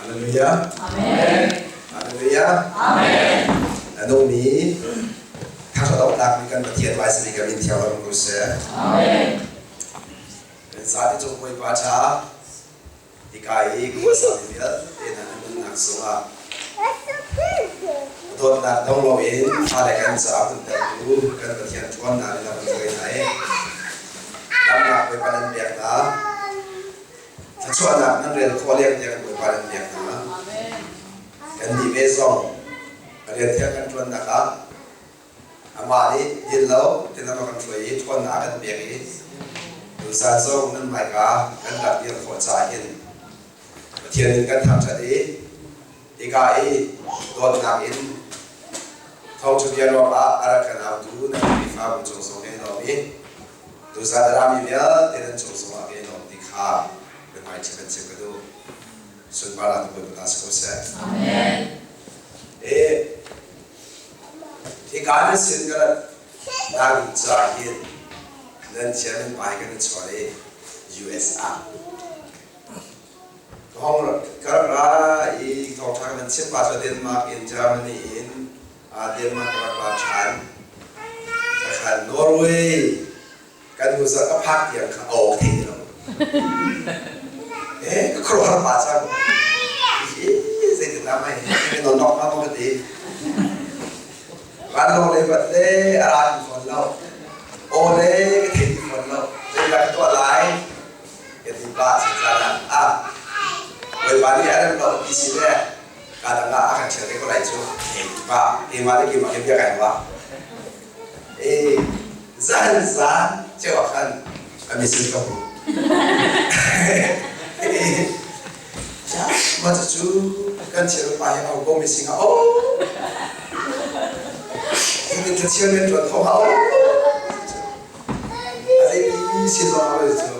Hallelujah. Amen. Hallelujah. Amen. A nungmi thangṭhat mi kan Pathian Vaisali kan min thiang lo ko seh. Amen. Kan zati cung Bawipa ṭha hika i khuasa mi vialte hna nan nunnak zungah dawtnak dong loin fale kan caah hun tertu kan Pathian ṭhawnnak in a kan hruai hna i damnak Bawipa nan pek hna. Thluachuahnak nan rel khawh leng tiang Bawipa nan pek hna. Kannih ve zong rian thiang kan ṭuannak ah amah nih din lo tin a kan hruai i ṭhawnnak a kan pek i tuzaan zong nan hmaika kan rak dir khawh caah hin Pathian in kan thangṭhat i hika i dawtnak in thawngṭha bia ruangah a rak kan autu nan Khrihfabu cung zong kan i lawm i Tuzaan a rami vialte nan cung zongah ka i lawm ti kha biahmaiṭhi kan chim ka duh. Sunparnak tu Bawipa ta si ko seh. Amen. E, hika nan sin ka rat nak ca hin nan chairman pa hi kan i chuan i US ah ka hong ka rak ra i thawngṭha kan chim pa cu Denmark in Germany in Denmark ka rak ra ṭhan. Khan Norway kan hnu zarh ka phak tiang kha a awk thei ti lo. Eh, ka khuaruahhar pa cang. Hi zeitin dah mai hi non nok ma ka ti. Vanlawng le bat le a ra ti fawn lo. Aw le ka thei ti fawn lo. Zeidah ka tuah lai? Ka ti pa si caan ah ah Bawipa nih a rem lo ti si le Kaa dang ah a kan ṭhial te ko lai cu. Pa, keimah le keimah hin bia kai ruah. E, zan zan ceu ah khan a misin ka hmu. Mah cucu kan thial pa hi au ko mising ah oh. Hitin thachia men ṭuan kho ha oh. A zeiti sin zong ah cu.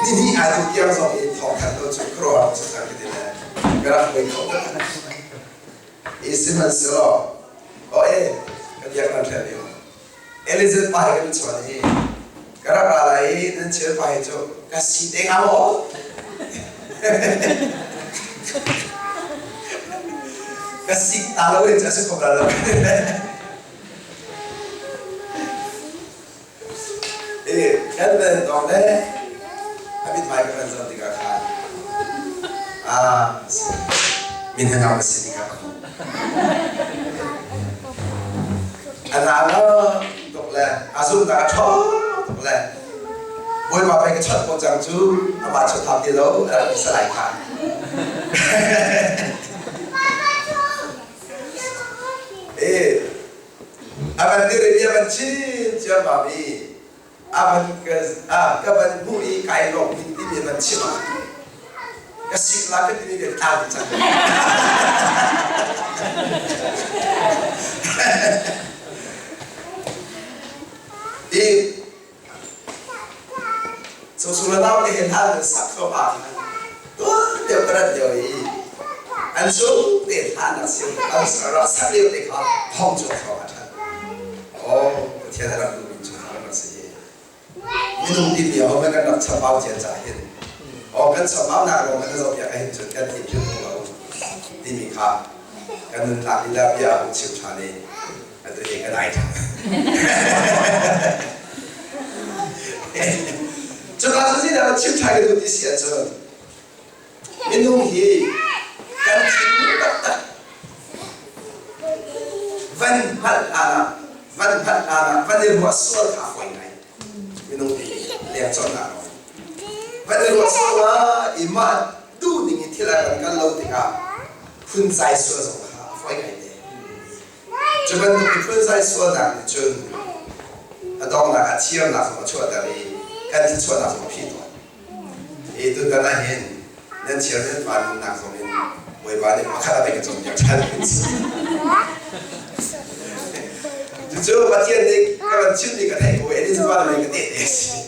Ni hnih ai tu tiang zong in thawng thanh lo cu khuaruahhar cu cang ka ti le ka rak voi kho tak. I sihmanhsehlaw aw e ka biak nan hrel lio. Elizabeth pa he kan i chawn i ka rak ra lai i nan chel pa he cu ka si te hnga maw? Ka si ta lo in cu a si kho bal lo. Kan ven tawng le a mithmai ka van zoh tikah khan min hnangam a si tikah ka hmuh. A nalo tuk le a zumhnak a ṭhawng tuk le Bawipa pei ka chawnh ko cang cu amah chawnh hau ti lo a rak ti salai kha. A van dir i a van chim ciammam i a van ka van hmuh i kai lawm min timi a van chim ah ka sik la ka timi ka tlau dih cang. I Sosung le nau te he hla nan sak kho pa tuan deuh ka rat lio i an chung te hla nak sim an rak sak lio te kha thong cu kho a ṭhat. Oh, Pathian a rak duhmi cu kha rak si hi. Minung timi ho kan rak chambau cia ca hin oh kan chambau nak lawng kan zoh piak ahhin cun kan thin philh lo timi kha kan nunnak lila bia hung chim ṭhan i atu hi kan ai ṭhan. Cuka cu zeidah chim ṭhan ka duh ti si ahcun minung hi kan thinlung taktak van hngalh hlan ah van hngalh hlan ah van i ruah sual kha a fawi ngai minung hi leng cawnnak lawng van i ruah sual ah i mah duh ning i thil a kan kal lo tikah phunzai sual zong kha a fawi ngai te. Cu bantuk i phunzai sualnak nih cun a donghnak ah thiamnak zong a chuahter i kan thluachuahnak zong a phih tawn. Hi tutan ah hin nan chairman pa nunnak zong in Bawipa nih pakhat a pek ka cawnpiak ṭhan. Cucu Pathian nih ka van chimmi ka theih ko i Elizabeth nih ka tehte a si.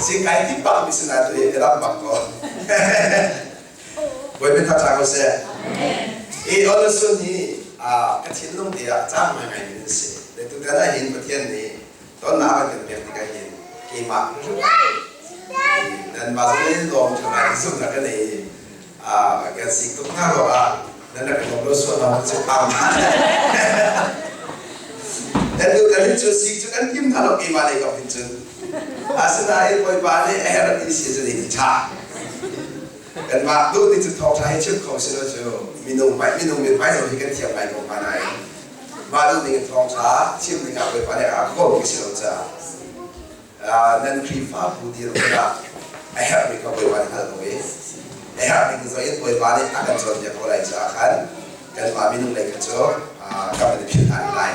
Singkai ti bak mi sinah tu hi ka dam bak ko. Bawipa thangṭhat ko seh. Hi Olosun hi ka thinlung te ah cang ngaingai mi an si. Le tutan ah hin Pathian nih tonnak a kan pek tikah hin keimah nan mah zong in lawm ṭha ngai zumhnak ka nei. Kan sik tuk hna ruangah nan rak i nuam lo sual hna cu phang hna. Kan duh kan hin cu sik cu kan tim hna lo keimah lei kap hin cun. Asinain Bawipa nih a herh ti si cu ti ṭha. Kanmah duh ti cu thawngṭha hi chim kho si lo cu minung hmai minung mithmai zoh hi kan thiam ngai ko hnga nain mah duh ning in thawngṭha chim ding ah Bawipa nih a kawlmi si lo caah nan Khrihfabu dirhmun ah a herhmi kha Bawipa nih hngalh ko i a herh ning zong in Bawipa nih a kan cawnpiak ko lai caah khan kanmah minung lei kha cu kan van i philh hna rih lai.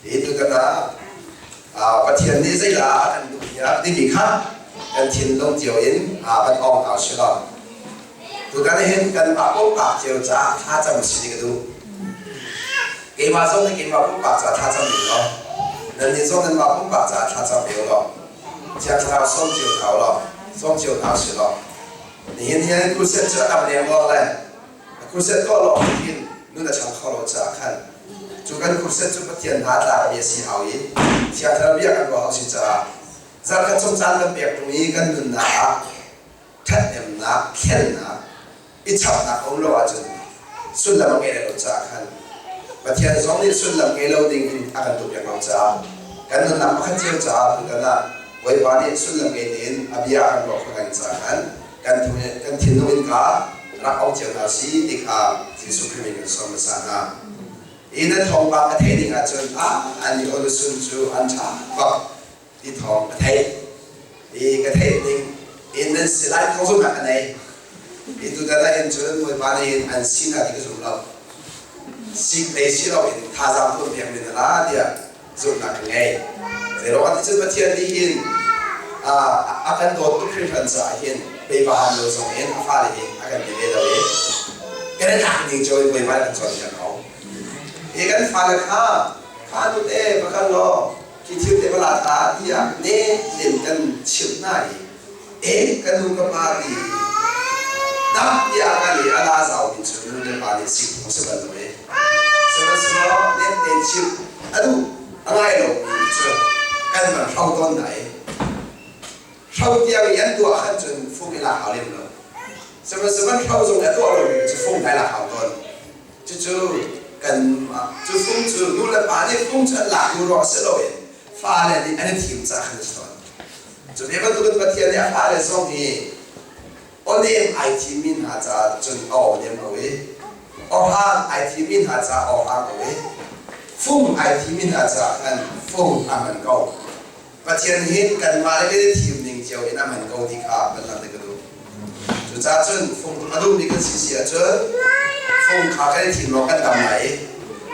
Hi tutan ah Pathian nih zeidah a kan duh piak timi kha kan thinlung cio in van ong hna usih law tutan hin kanmah pumpak cio caah thlacam si ka duh. Keimah zong nih keimah pumpak caah thlacam ve law nannih zong nanmah pumpak caah thlacam ve law Thiang Thlarau sawm cio hna u law sawm cio hna usih law nihin hian crusade cu a tam lengluang le a crusade tuah lawng hin nun a chang kho lo caah khan cu kan crusade cu Pathian hna tlakmi a si hau i Thiang Thlarau bia kan ruah hau si caah zarkhat chung caan kan pek tung i kan nunnak ah ṭhathnemnak, thlennak, i chapnak a um lo ahcun sullam a ngei lo caah khan Pathian zong nih sullam ngei lo ding in a kan tuahpiak lo caah kan nunnak pakhat cio caah tutan ah Bawipa nih sullam ngei tein a bia a kan ruah khawh ding caah khan kan kan thinlung in ka rak ong cio hna si ti kha Jesuh Khrih min kan sawm hmasa hna. Hi nan thawngpang a theih ding ahcun ah an i olusun cu an ṭha bak ti thawng ka theih. I ka theih ning in nan si lai thawng zumhnak ka nei. I tutan ah hin cun Bawipa nih hin an si hna ti ka zum lo. Sik lei si lo in thazaang tuan piak men la tiah zumhnak ka ngei. Zeiruangah ti cun Pathian nih hin a kan dawt tuk hringhran caah hin peipa ham lo zong in a fale hi a kan ti ve lo i kan i tlak ning cio in Bawipa nih kan cawnpiak ko. Hi kan fale kha kha nu te va kal law Khi thil te va la ta tiah ne len kan chimh hna i e ka nu ka pa ti dam tiah kan i a la zau mi cu nu le pa nih sik phung si bal lo e. Sihmanhsehlaw nem tein chimh a duh a ngai lo mi cu kan van hro tawn hna i hro tiang i an tuah khan cun fung i lak hau lem lo. Sihmanhsehlaw hro zong a tuah lomi cu fung kai lak hau tawn. Cucu kan cu fung cu nu le pa nih fung cu an lak duh ruang si loin fale nih an i thim caah khan a si tawn. Cu ve bantukin Pathian nih a fale zong hi awnem ai thimmi hna caah cun a awnem ko i awhang ai thimmi hna caah awhang ko i fung ai thimmi hna caah khan fung a hman ko. Pathian hin kanmah le kan i thim ning cio in a hman ko ti kha kan langhter ka duh. Cucaah cun fung a duhmi kan si si ahcun fung kha kan i thim lawng kan dam lai i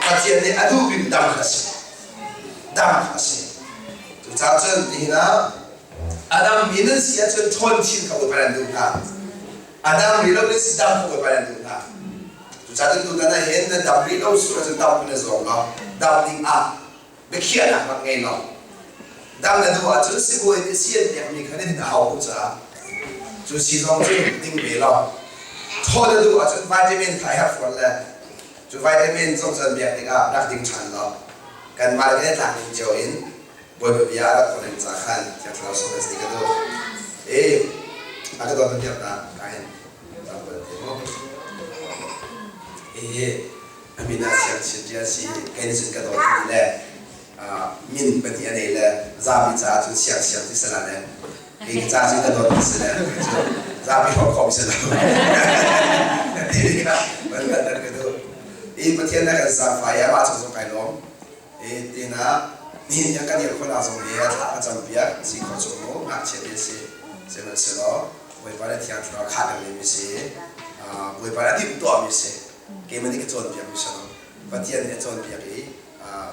Pathian nih a duh bik dam kha a si. Dam kha a si. Cucaah cun nihin ah a dammi nan si ahcun ṭhawn chin kha Bawipa nan duh hna. A dam rih lo nan si dam kha Bawipa nan duh hna. Cucaah cun tutan ah hin nan dam rih lo sual ahcun dam kha na zuam law dam ding ah biakhiahnak rak ngei lo. Dam na duh ahcun sibawi nih si an pekmi kha na din a hau ko caah cu si zong cu ding ve lo. Thaw na duh ahcun vitamin kha herh fawn le cu vitamin zong cu an pek tikah rak ding ṭhan lo. Kanmah le kan i tlak ning cio in Bawipa bia a rak khawh ca khan Thiang Thlarau sawm si ka duh. E a ka dawt piak ta ka hin Hihi a min ah Siangchin ṭial si kei nih cun ka dawt ti le min pahnih a nei le zapi caah cun siangsiang ti sala le kei ka ca cun ka dawt ti si le zapi hrawk khawm si lo ti kha van langhter ka duh i Pathian na kan zaangfah i amah cung zong kai lawm i tina nihin tiang kan irkhawnak zong hi a thla a campiak si khawh chung mu ngakchia te si sihmanhsehlaw Bawipa le Thiang Thlarau khah ding mi si Bawipa le timh tuahmi si keimah nih ka cawnpiakmi si lo Pathian nih a cawnpiak i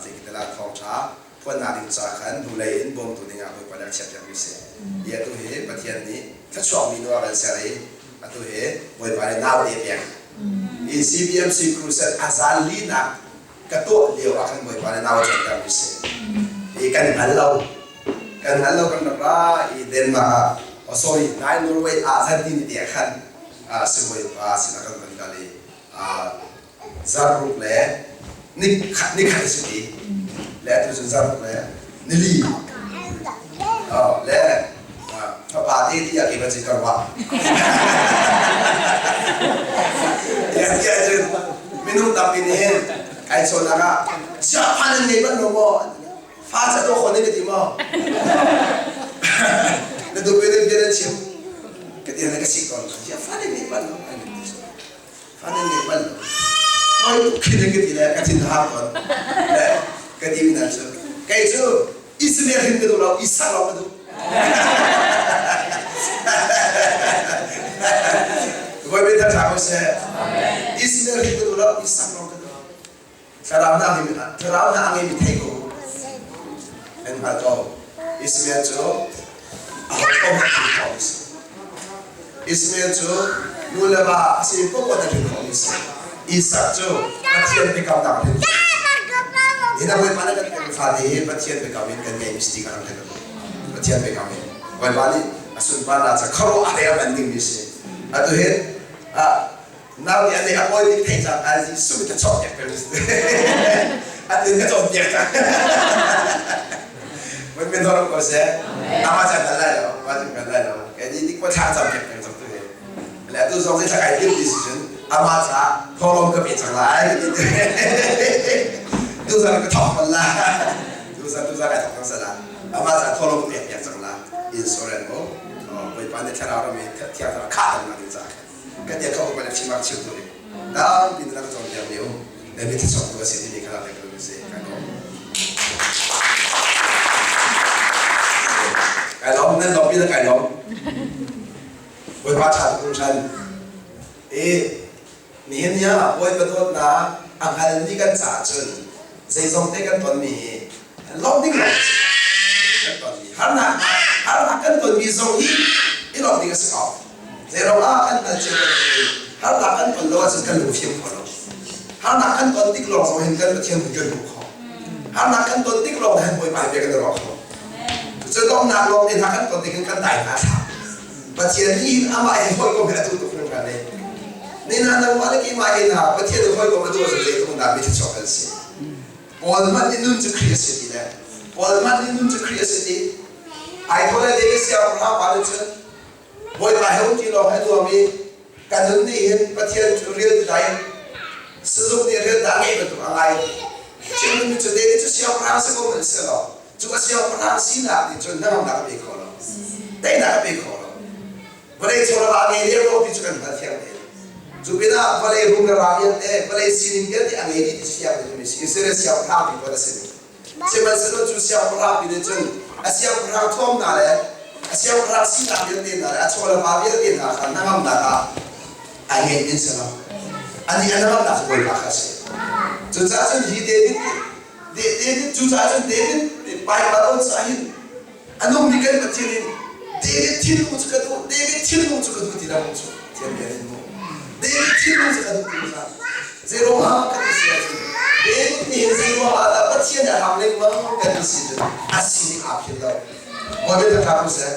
zeitindah thawngṭha phuannak ding caah khan hnulei in bawmtu dingah Bawipa nih a chiahpiakmi si. Hi atu hi Pathian nih thluachuakmi nu a kan ser i atu hi Bawipa nih naute a pek. Hi CBMC Crusade a zan linak ka tuah lio ah khan Bawipa nih nau a cawntermi si. Hi kan hngal lo. Kan hngal lo kan rak ra i Denmark ah oh sorry nai Norway ah zan ti ni te ah khan sibawipa sinah kan van kal i zarhruk le nikhat a si ti le atu cun zarhruk le nili le fapa te ti ah keimah cu ka ruah. Ai chawnnak ah chiaphan an ngei bal lo maw? Fa ca tuah khawh ne ka ti maw? Na duh pe bia na chim. Ka ti na ka sik tawn. Fa nan ngei bal lo. Fa nan ngei bal lo. Oi khin ka ti le ka thin har tawn. Le ka ti na cu. Kei cu Israel hin ka duh lo, Isak lawng ka duh. Voi be tha ko seh. Israel hin ka duh lo, Isak lawng ka duh. Thlarau na ngai thlarau na ngai mi thei ko. Nan hngal ko. Israel cu a hawikom a hrin khawh mi si. Israel cu nu le va a si poah na hrin khawh mi si. Isak cu Pathian biakamnak hrin Hi na Bawipa nih kan kan fate hi Pathian biakam in kan ngei mi si ti kan rak Pathian biakam in Bawipa nih a sunparnak ca khuaruah a rel man ding mi si. Atu hin nau nih a nei a pawi bik thei cang ai Jesuh ka cawnpiak peng an in ka cawnpiak cang mun min horom ko seh ama chan kan lai lo ma chan kan lai lo ke ni dik ko thla cam piak peng cang tu he le atu zong zei thlakai tim ti si cun ama ca thawlom ka pe cang lai tu zan ka thok man la tu zan tu zan kai thok cang sala ama ca thawlom ka pek piak cang la insurance mo Bawipa nih thlarau rami thiang thlarau kha kan ma ding ca kan dia kho ko chim ak chim tu ni tam pin na ka cawn piak mi um le mi thasok tu a si timi kha le ka si kai lawm kai lawm nan lawm pi kai lawm Bawipa tha tuk than e nihin ni ah Bawipa dawtnak a hngal mi kan caah cun zeizong te kan ton mi hi lawm ding lawng kan ton mi harnak harnak kan ton mi zong hi i lawm ding a si ko Zeiruang ah kan hngal cio bantukin harnak kan ton lo ahcun kan lungfim kho lo. Harnak kan ton tik lawng zong hin kan Pathian hun kan hmu kho. Harnak kan ton tik lawng hin Bawipa bia kan i ruah kho. Cucu lawmhnak lawng te hna kan ton tik hin kan dai hna thla. Pathian nih hin amah he hawikom he a duh tuk hringhran i ni hna nangmah le keimah he hna Pathian he hawikom a duh ahcun zeitluk in dah mi thluachuak kan si. Paul hmanh nih nun cu Khrih a si ti le Paul hmanh nih nun cu Khrih a si ti. Ai thaw le David siangpahrang pa nih cun Bawipa he um ti lawng he nuam i kan nun nih hin Pathian cu rian dai sazuk nih rian dah ngeih bantuk a ngai. Chimmi cu David cu siangpahrang si ko hmanh sehlaw cu a siangpahrang sinak nih cun hnangamnak a pe kho lo. Teinak a pe kho lo. Vawlei chawlava a ngei lio lo ti cu kan hngal thiang te. Cu pinah vawlei rum le ral vialte, vawlei sining vialte a ngei dih ti siang mi si. Israel siangpahrang bik a si. Sihmanhsehlaw cu siangpahrang pi nih cun a siangpahrang thuam hna le a siangpahrang sinak vialte hna le a chaw le va vialte hna kha hnangamnak ah ai ngeih in si lo. Anih a hnangamnak cu Bawipa kha a si. Cucaah cun hi David David cucaah cun David Baibal on caah hin A nungmi kan Pathian in David thinlung cu ka duh, David thinlung cu ka duh ti dah cu Pathian bia in mu. David thinlung cu ka duh ti kha zeiruang ah kan ti si ahcun David nih hin zeiruang ah dah Pathian nih a ham lengmang kan ti si cun a sining aa philh lo. Bawi bia tha ko seh.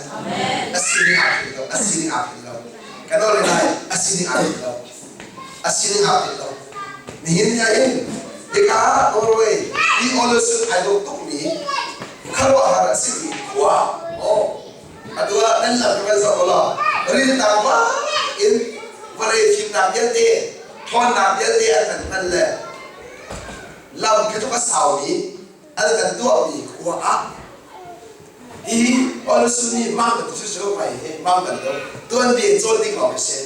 A sining aa philh lo. A sining aa philh lo. Kan nawl lai a sining aa philh lo. A sining aa philh lo. Nihin ni ah hin hika Norway i Ålesund ai dawh tukmi khuaruahhar a simi khua aw atu ah nan lam ka van zoh law riltang bak in vawlei fimnak vialte ṭhawnnak vialte an kan hman le lam khi tluk a saumi an kan tuahmi khua ah hi Ålesund hi mang bantuk si cu mai hi mang bantuk tuanbia in cawn ding lawng a si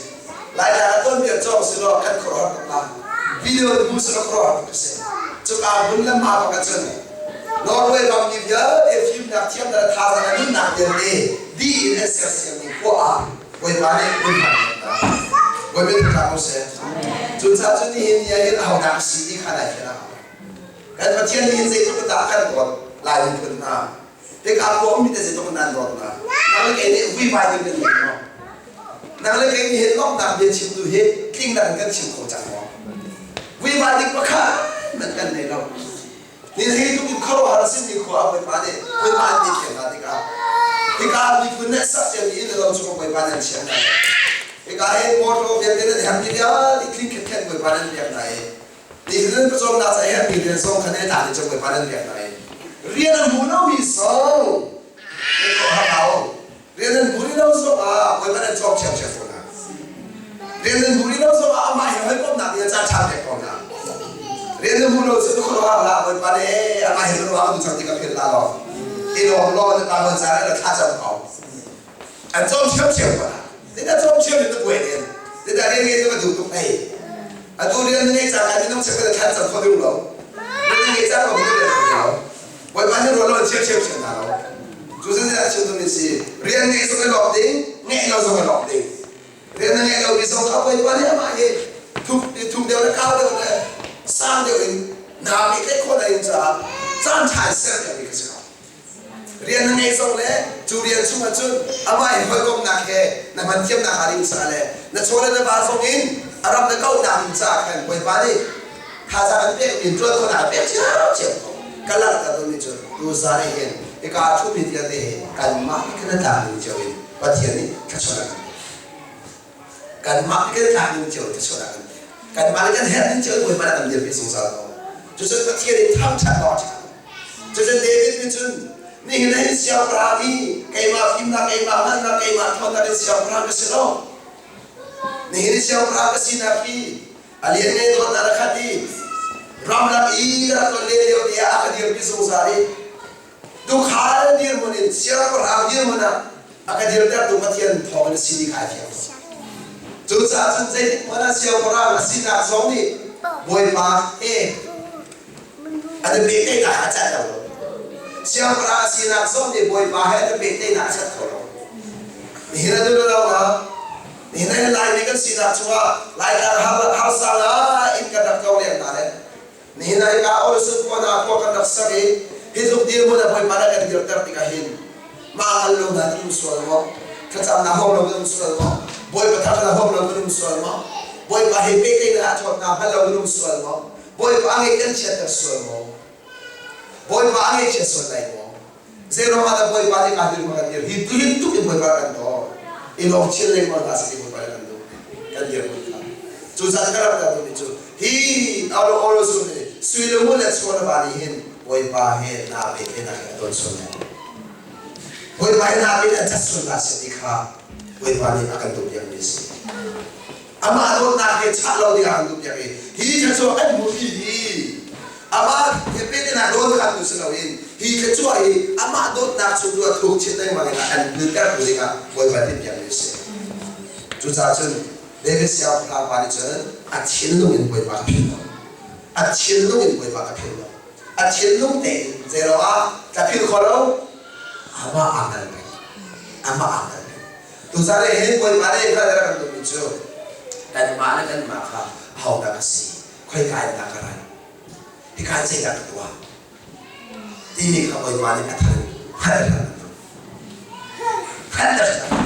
Laitlang ah tuanbia cawng si law kan khuaruahhar tuk la video hmu si law khuaruahhar tuk a si cuka hmun le hma bak ahcun Norway ram mi vialte fimnak thiamnak le thazaang le nunnak vialte dih in an sersiammi khua ah Bawipa nih hmun hman hna Bawipa thangṭhat ko seh cucaah cun nihin ni ah hin ahodah ka si ti kha nai fian a hau Kan Pathian nih hin zeitluk dah a kan dawt Lai miphun hna. Hika khua ummi te zeitluk in dah an dawt hna. Nang le kei nih vuivai ding kan ngei maw? Nang le kei nih hin lawmhnak bia chimtu hi tlingnak in kan chim kho cang maw? Vuivai ding pakhat hmanh kan nei lo. Ni hi tluk in khuaruahhar a simi khua ah Bawipa nih Bawipa an ti thiam hna tikah hika miphun nih sak ciami inn le lo chung Bawipa nih an chiah hna. Hika hi motor vialte nan herhmi vialte tling khetkhet Bawipa nih an pek hna i Nihin pawcawmnak ca i mi rian zong kha ne ta nih cun Bawipa nan pek hna i rian an hmu lomi zong nan kawh har hau. Rian an hmu rih lo zong ah Bawipa nan cawk ṭhiamṭhiam ko hna. Rian an hmu rih lo zong ah amah he hawikomhnak nih a caan ṭha pek ko hna. Rian Rian na hmuh lo cu na khuaruahhar hlah, Bawipa nih amah hi ruah tu cang ti ka philh la law. I lawm law na pa ca le thla cam ko. An cawm ṭhiamṭhiam ko la. Zeidah cawm ṭhiam in na buai len? Zeidah rian ngei tu ka duh tuk hlei. Atu rian na ngei cang lai minung chek na thla cam kho ding lo. Rian na ngei cang ko na rian kho lo. Bawipa nih ruah lo in ṭhiamṭhiam ṭhiam hna lo. Cu zeidah chim duhmi si? Rian ngeih zong i lawm ding, ngeih lo zong i lawm ding. Rian na ngeih lomi zong kha Bawipa nih amah hi thuk thuk deuh le kau deuh le sang deuh in naa pehtlaih khawh na ding caah caan ṭha in ser piakmi kha si ko. Rian na ngeih zong le cu rian chungah cun amah in hawikomhnak he na hman thiamnak hnga ding caah le na chaw le na va zong in a ram na kauhnak ding caah khan Bawipa nih thazaang an pek in ṭuan khawhnak a pek cio ko. Ka langhter duhmi cu tuzaan ah hin hika a ṭhumi vialte hi kanmah nih kan i tlak ning cio in Pathian nih thluachuah a kan pek. Kanmah nih kan tlak ning cio in thluachuah a kan pek. Kanmah nih kan herh ning cio in Bawipa nih a kan dirpi zungzal ko. Cucun Pathian i thangṭhat awk a ṭha. Cucun David nih cun nihin ah hin siangpahrang hi keimah fimnak, keimah hngalhnak, keimah ṭhawnnak in siangpahrang ka si lo. Nihin i siangpahrang ka sinak hi a lianngan dawtnak a khat i ramlak i ka rak ton len lio te ah a ka dirpi zungzal i tuukhal dirhmun in siangpahrang dirhmun ah a ka dirtertu Pathian thawng in a si ti kha ai fiang. Cucaah cun zeitik hmanh ah siangpahrang a sinak zong nih Bawipa he an i pehtlaihnak a cat lo. Siangpahrang a sinak zong nih Bawipa he an i pehtlaihnak a cat kho lo. Nihin a dun lo ma? Nihin ah Laimi kan sinak chungah Laitlang harsa ngai in kan rak ko leng hna le Nihin ah hika Olosun khua hna khua kan rak sak i hi tluk dirhmun ah Bawipa nih kan dirter tikah hin mah hngal lo hna kan um sual maw? Thlacamnak huam lo kan um sual maw? Bawipa thar na huam lo kan um sual maw? Bawipa he pehtlaihnak ah thawtnak hngal lo kan um sual maw? Bawipa a ngeih kan chiatter sual maw? Bawipa a ngeihchiat sual lai maw? Zeiruang ah dah Bawipa nih kaa dirhmun kan dir? Hi tuhin tuk in Bawipa kan daw. I lawm chin lengmang hna sih Bawipa nih kan duh. Kan dirhmun kha. Cucaah ka rak duhmi cu hi alo olo sun nih sui le ngun le chaw le va nih hin Bawipa he naa pek he nak he a don sual lai. Bawipa he naa pek an cat sual hna seh ti kha Bawipa nih a kan duh piakmi a si. Amah dawtnak he chah lo ding ah kan duh piak i hi thluachuah kan hmuhmi hi amah he pehtlaihnak dawn kha tu si loin hi thluachuah hi amah dawtnak chung tu ah thuk chin lengmang in a kan nuntertu dingah Bawipa timhpiakmi a si. Cucaah cun David siangpahrang pa nih cun a thinlung in Bawipa ka philh lo. A thinlung in Bawipa ka philh lo. A thinlung tein zei ah ka philh kho lo. Amah aa hngal peng. Amah aa hngal peng. Tuzan ah hin Bawipa nih hngalh a kan duhmi cu kanmah le kanmah kha ahodah ka si, khoika in dah ka rat, hika in zeidah ka tuah timi kha Bawipa nih a thar in hngalh a kan duh. Hngalh a kan duh.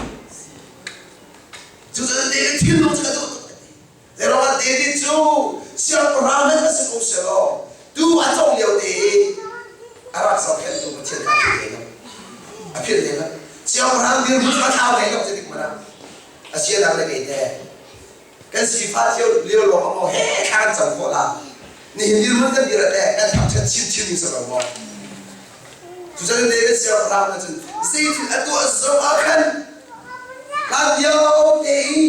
Cucaah David thinlung cu ka duh tuk. Zeiruangah David cu siangpahrang hmanh a si ko selaw tuu a cawng lio te i a rak zohkhenhtu Pathian kha a philh hlei lo. A philh hlei lo. Siangpahrang dirhmun cu a thlau hlei lo zeitik hmanh ah. A sianak le kei te kan sifah cio lio lawng ah maw he thla kan cam khawh la. Nihin dirhmun kan dir ah teh kan thangṭhat chinchin ding si lo maw? Cucaah David siangpahrang nih cun zeithil a tuah zong ah khan hlan lio te i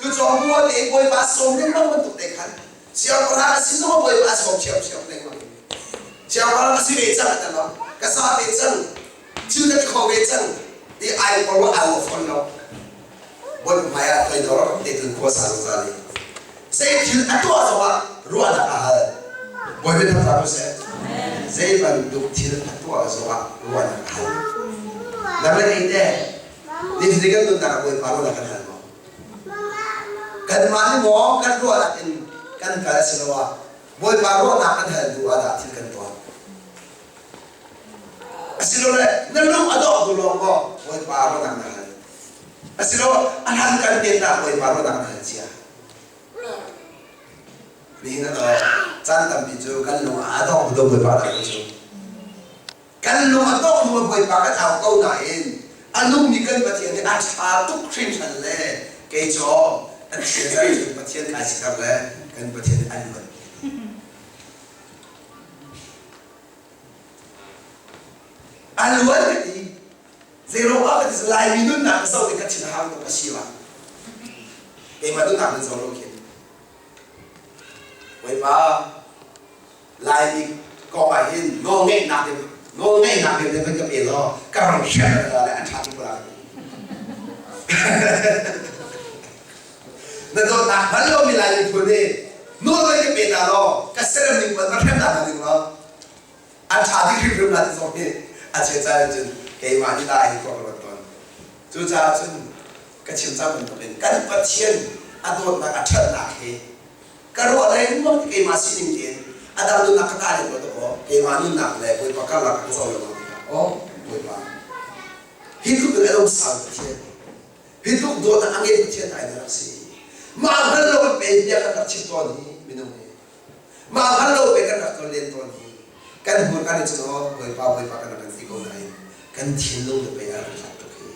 tucawng mua te i Bawipa sawm lengmang bantuk te khan siangpahrang a si zong ah Bawipa a sawm ṭhiamṭhiam lengmang. Siangpahrang ka si ve cang a lo, ka sa ve cang, thil ka ti kho ve cang ti ai ko ai wa fawn lo. Bawipa hmai ah toidor te tun khua sa zungzal i zeithil a tuah zongah ruahnak a hal. Bawipa thangṭhat ko seh. Zei bantuk thil a tuah zongah ruahnak a hal. Nang le kei teh nifatin kan nunnak ah Bawipa ruahnak kan hal maw? Kanmah nih maw kan ruahnak in kan kal asiloah Bawipa ruahnak kan hal hnu ah dah thil kan tuah? Asilole na lung a dawh tu lawng maw Bawipa ruahnak na hal? Asilo a hlan kan tennak Bawipa ruahnak na hal cia? Nihin ah caan tampi cu kan lung a dong tu Bawipa dah cu. Kan lung a dong hnu Bawipa kan au ko nain a nungmi kan Pathian hi a ṭha tuk hringhran le kei cu an thian zan cu Pathian kai siter le kan Pathian nih an luat. A luan ka ti. Zeiruang ah ka ti Laimi nunnak ka zoh i ka thin a hang tuk a si ma. Keimah nunnak nan zoh lo khin. Bawipa. Laimi kong ah hin nawlngeihnak in nawlngeihnak in nan ka pe law ka ram hrial le an ṭha tuk la. Na dawtnak hman lomi Lai miphun nih nawl ka pe ta law ka serem ning man va hrem ta hna ding law an ṭha ding hrimhrim la ti zong hi a chia caan cun keimah nih lai hi ka ruat tawn. Cucaah cun ka chim cang bantukin kan Pathian a dawtnak a ṭhatnak hi ka ruah lengmang ti keimah sining tein a dang nunnak ka tah lengmang tuk aw keimah nunnak le Bawipa karlak ka co lengmang tikah aw Bawipa hi tluk in a lung sau Pathian hi tluk dawtnak a ngei Pathian ai na rak si mah hngal lo in pe bia kan rak chim tawn hi minung hi mah hngal lo pe kan rak ton len tawn hi kan hmur kan i cun aw Bawipa Bawipa kan rak kan ti ko nain kan thinlung le pei a rak hlat tuk hi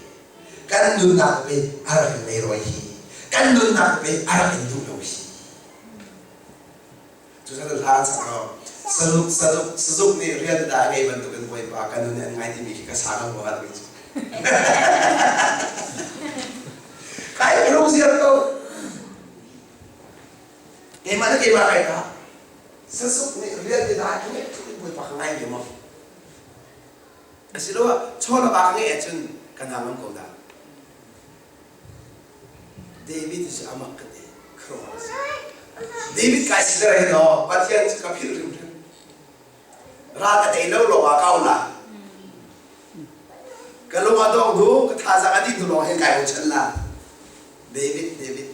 kan nunnak pe a rak in leirawi hi kan nunnak pe a rak in duh lo hi cucaah hla an sak lo sazuk sazuk sazuk nih rian dah ngei bantukin Bawipa kan nun an ngai timi khi ka sa ka huat mi cu kai rung ziar ko keimah na keimah kai ta sazuk nih rian dah ngai Bawipa ka ngai ve maw Asiloah chaw le va ka ngeih ahcun ka hna ngam ko dah. David cu amak ka ti. Khuaruahhar a si. David kai si le hin aw Pathian cu ka philh hrimhrim. Ral ka tei lo lawng ah ka la. Ka lung a dong hnu, ka thazaang a dih hnu lawng hin kai bochan la. David, David.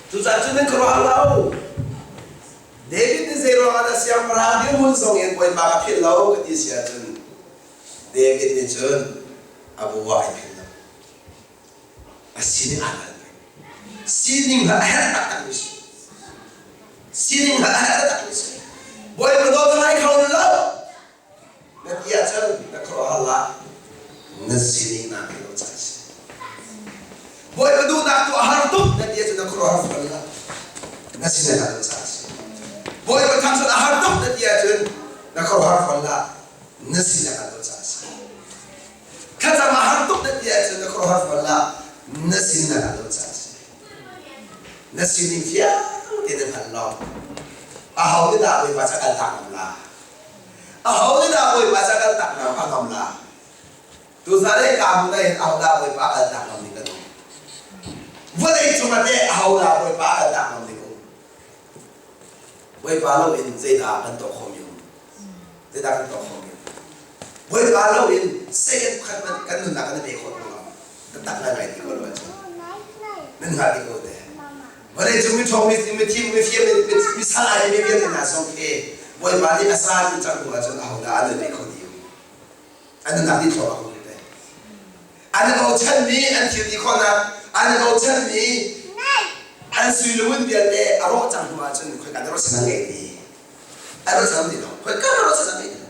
Cucaah cun nan khuaruah lo. David nih zei ruangah dah siangpahrang dirhmun zong in Bawipa ka philh lo ka ti si ahcun David nih cun a bu ah ai philh lo. A sining aa hngal peng. Sining kha a herh taktakmi si. Sining kha a herh taktakmi si. Bawipa dawt a ngai kho lo. Na ti ahcun na khuaruahhar hlah. Na sining naa philh lo caah a si. Bawipa duhnak tu a har tuk na ti ahcun na khuaruahhar fawn hlah. Na sining naa lo caah a si. Bawipa thangṭhat a har tuk na ti ahcun na khuaruahhar fawn hlah. Na sining naa lo caah a si. Thlacam a har tuk na ti ahcun na khuaruahhar fawn hlah. Na sining naa lo caah a si. Na sining fiang tein na hngal lo. Aho nih dah Bawipa ca kal tak ngam la? Aho nih dah Bawipa ca kal tak ngam a ngam la? Tuzan i ka hmun ah hin aho dah Bawipa kal tak ngam ding kan um? Vawlei cung ah teh aho dah Bawipa kal tak ngam ding um? Bawipa lo in zeidah kan tuah khawhmi um? Zeidah kan tuah khawhmi um? Bawipa lo in second pakhat hmanh kan nunnak kan i pe khawh lo. Taktak ngai ti ko lo ahcun. Nan hngal ti ko te. Vawlei cung miṭhawng mithim mifim misal ai mi vialte hna zong khi Bawipa nih a sa ti cang hnu ahcun ahodah an nun kho ti an nunnak dih thluahmah ko te. An i bochanmi an thil ti khawhnak an i bochanmi an sui le vialte a rawh cang hnu ahcun khoika dah ruahchan an ngei ti an ruahchan ti lo khoika dah ruahchan an ngei ti lo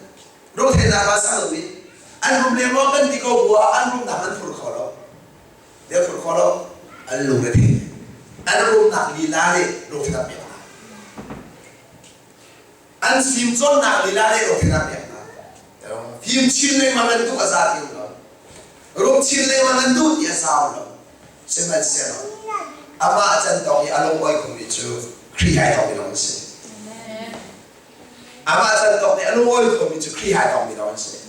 Rotheinak ah sang lomi an rum lengluang kan ti ko bu ah an rumnak an phur kho lo. An phur kho lo. An lung a thei. An rumnak lila nih lungthin pek hna. An fimcawnnak lila nih lungthin pek hna. Fim chin lengmang an duh a za ti lo. Rum chin lengmang an duh ti a zau lo. Sihmanhsehlaw amah can tawk i a lung awi khomi cu Khrih ai tawk mi lawng an si. Amah can tawk nih a lungawi khomi cu Khrih hai tawkmi lawng an si.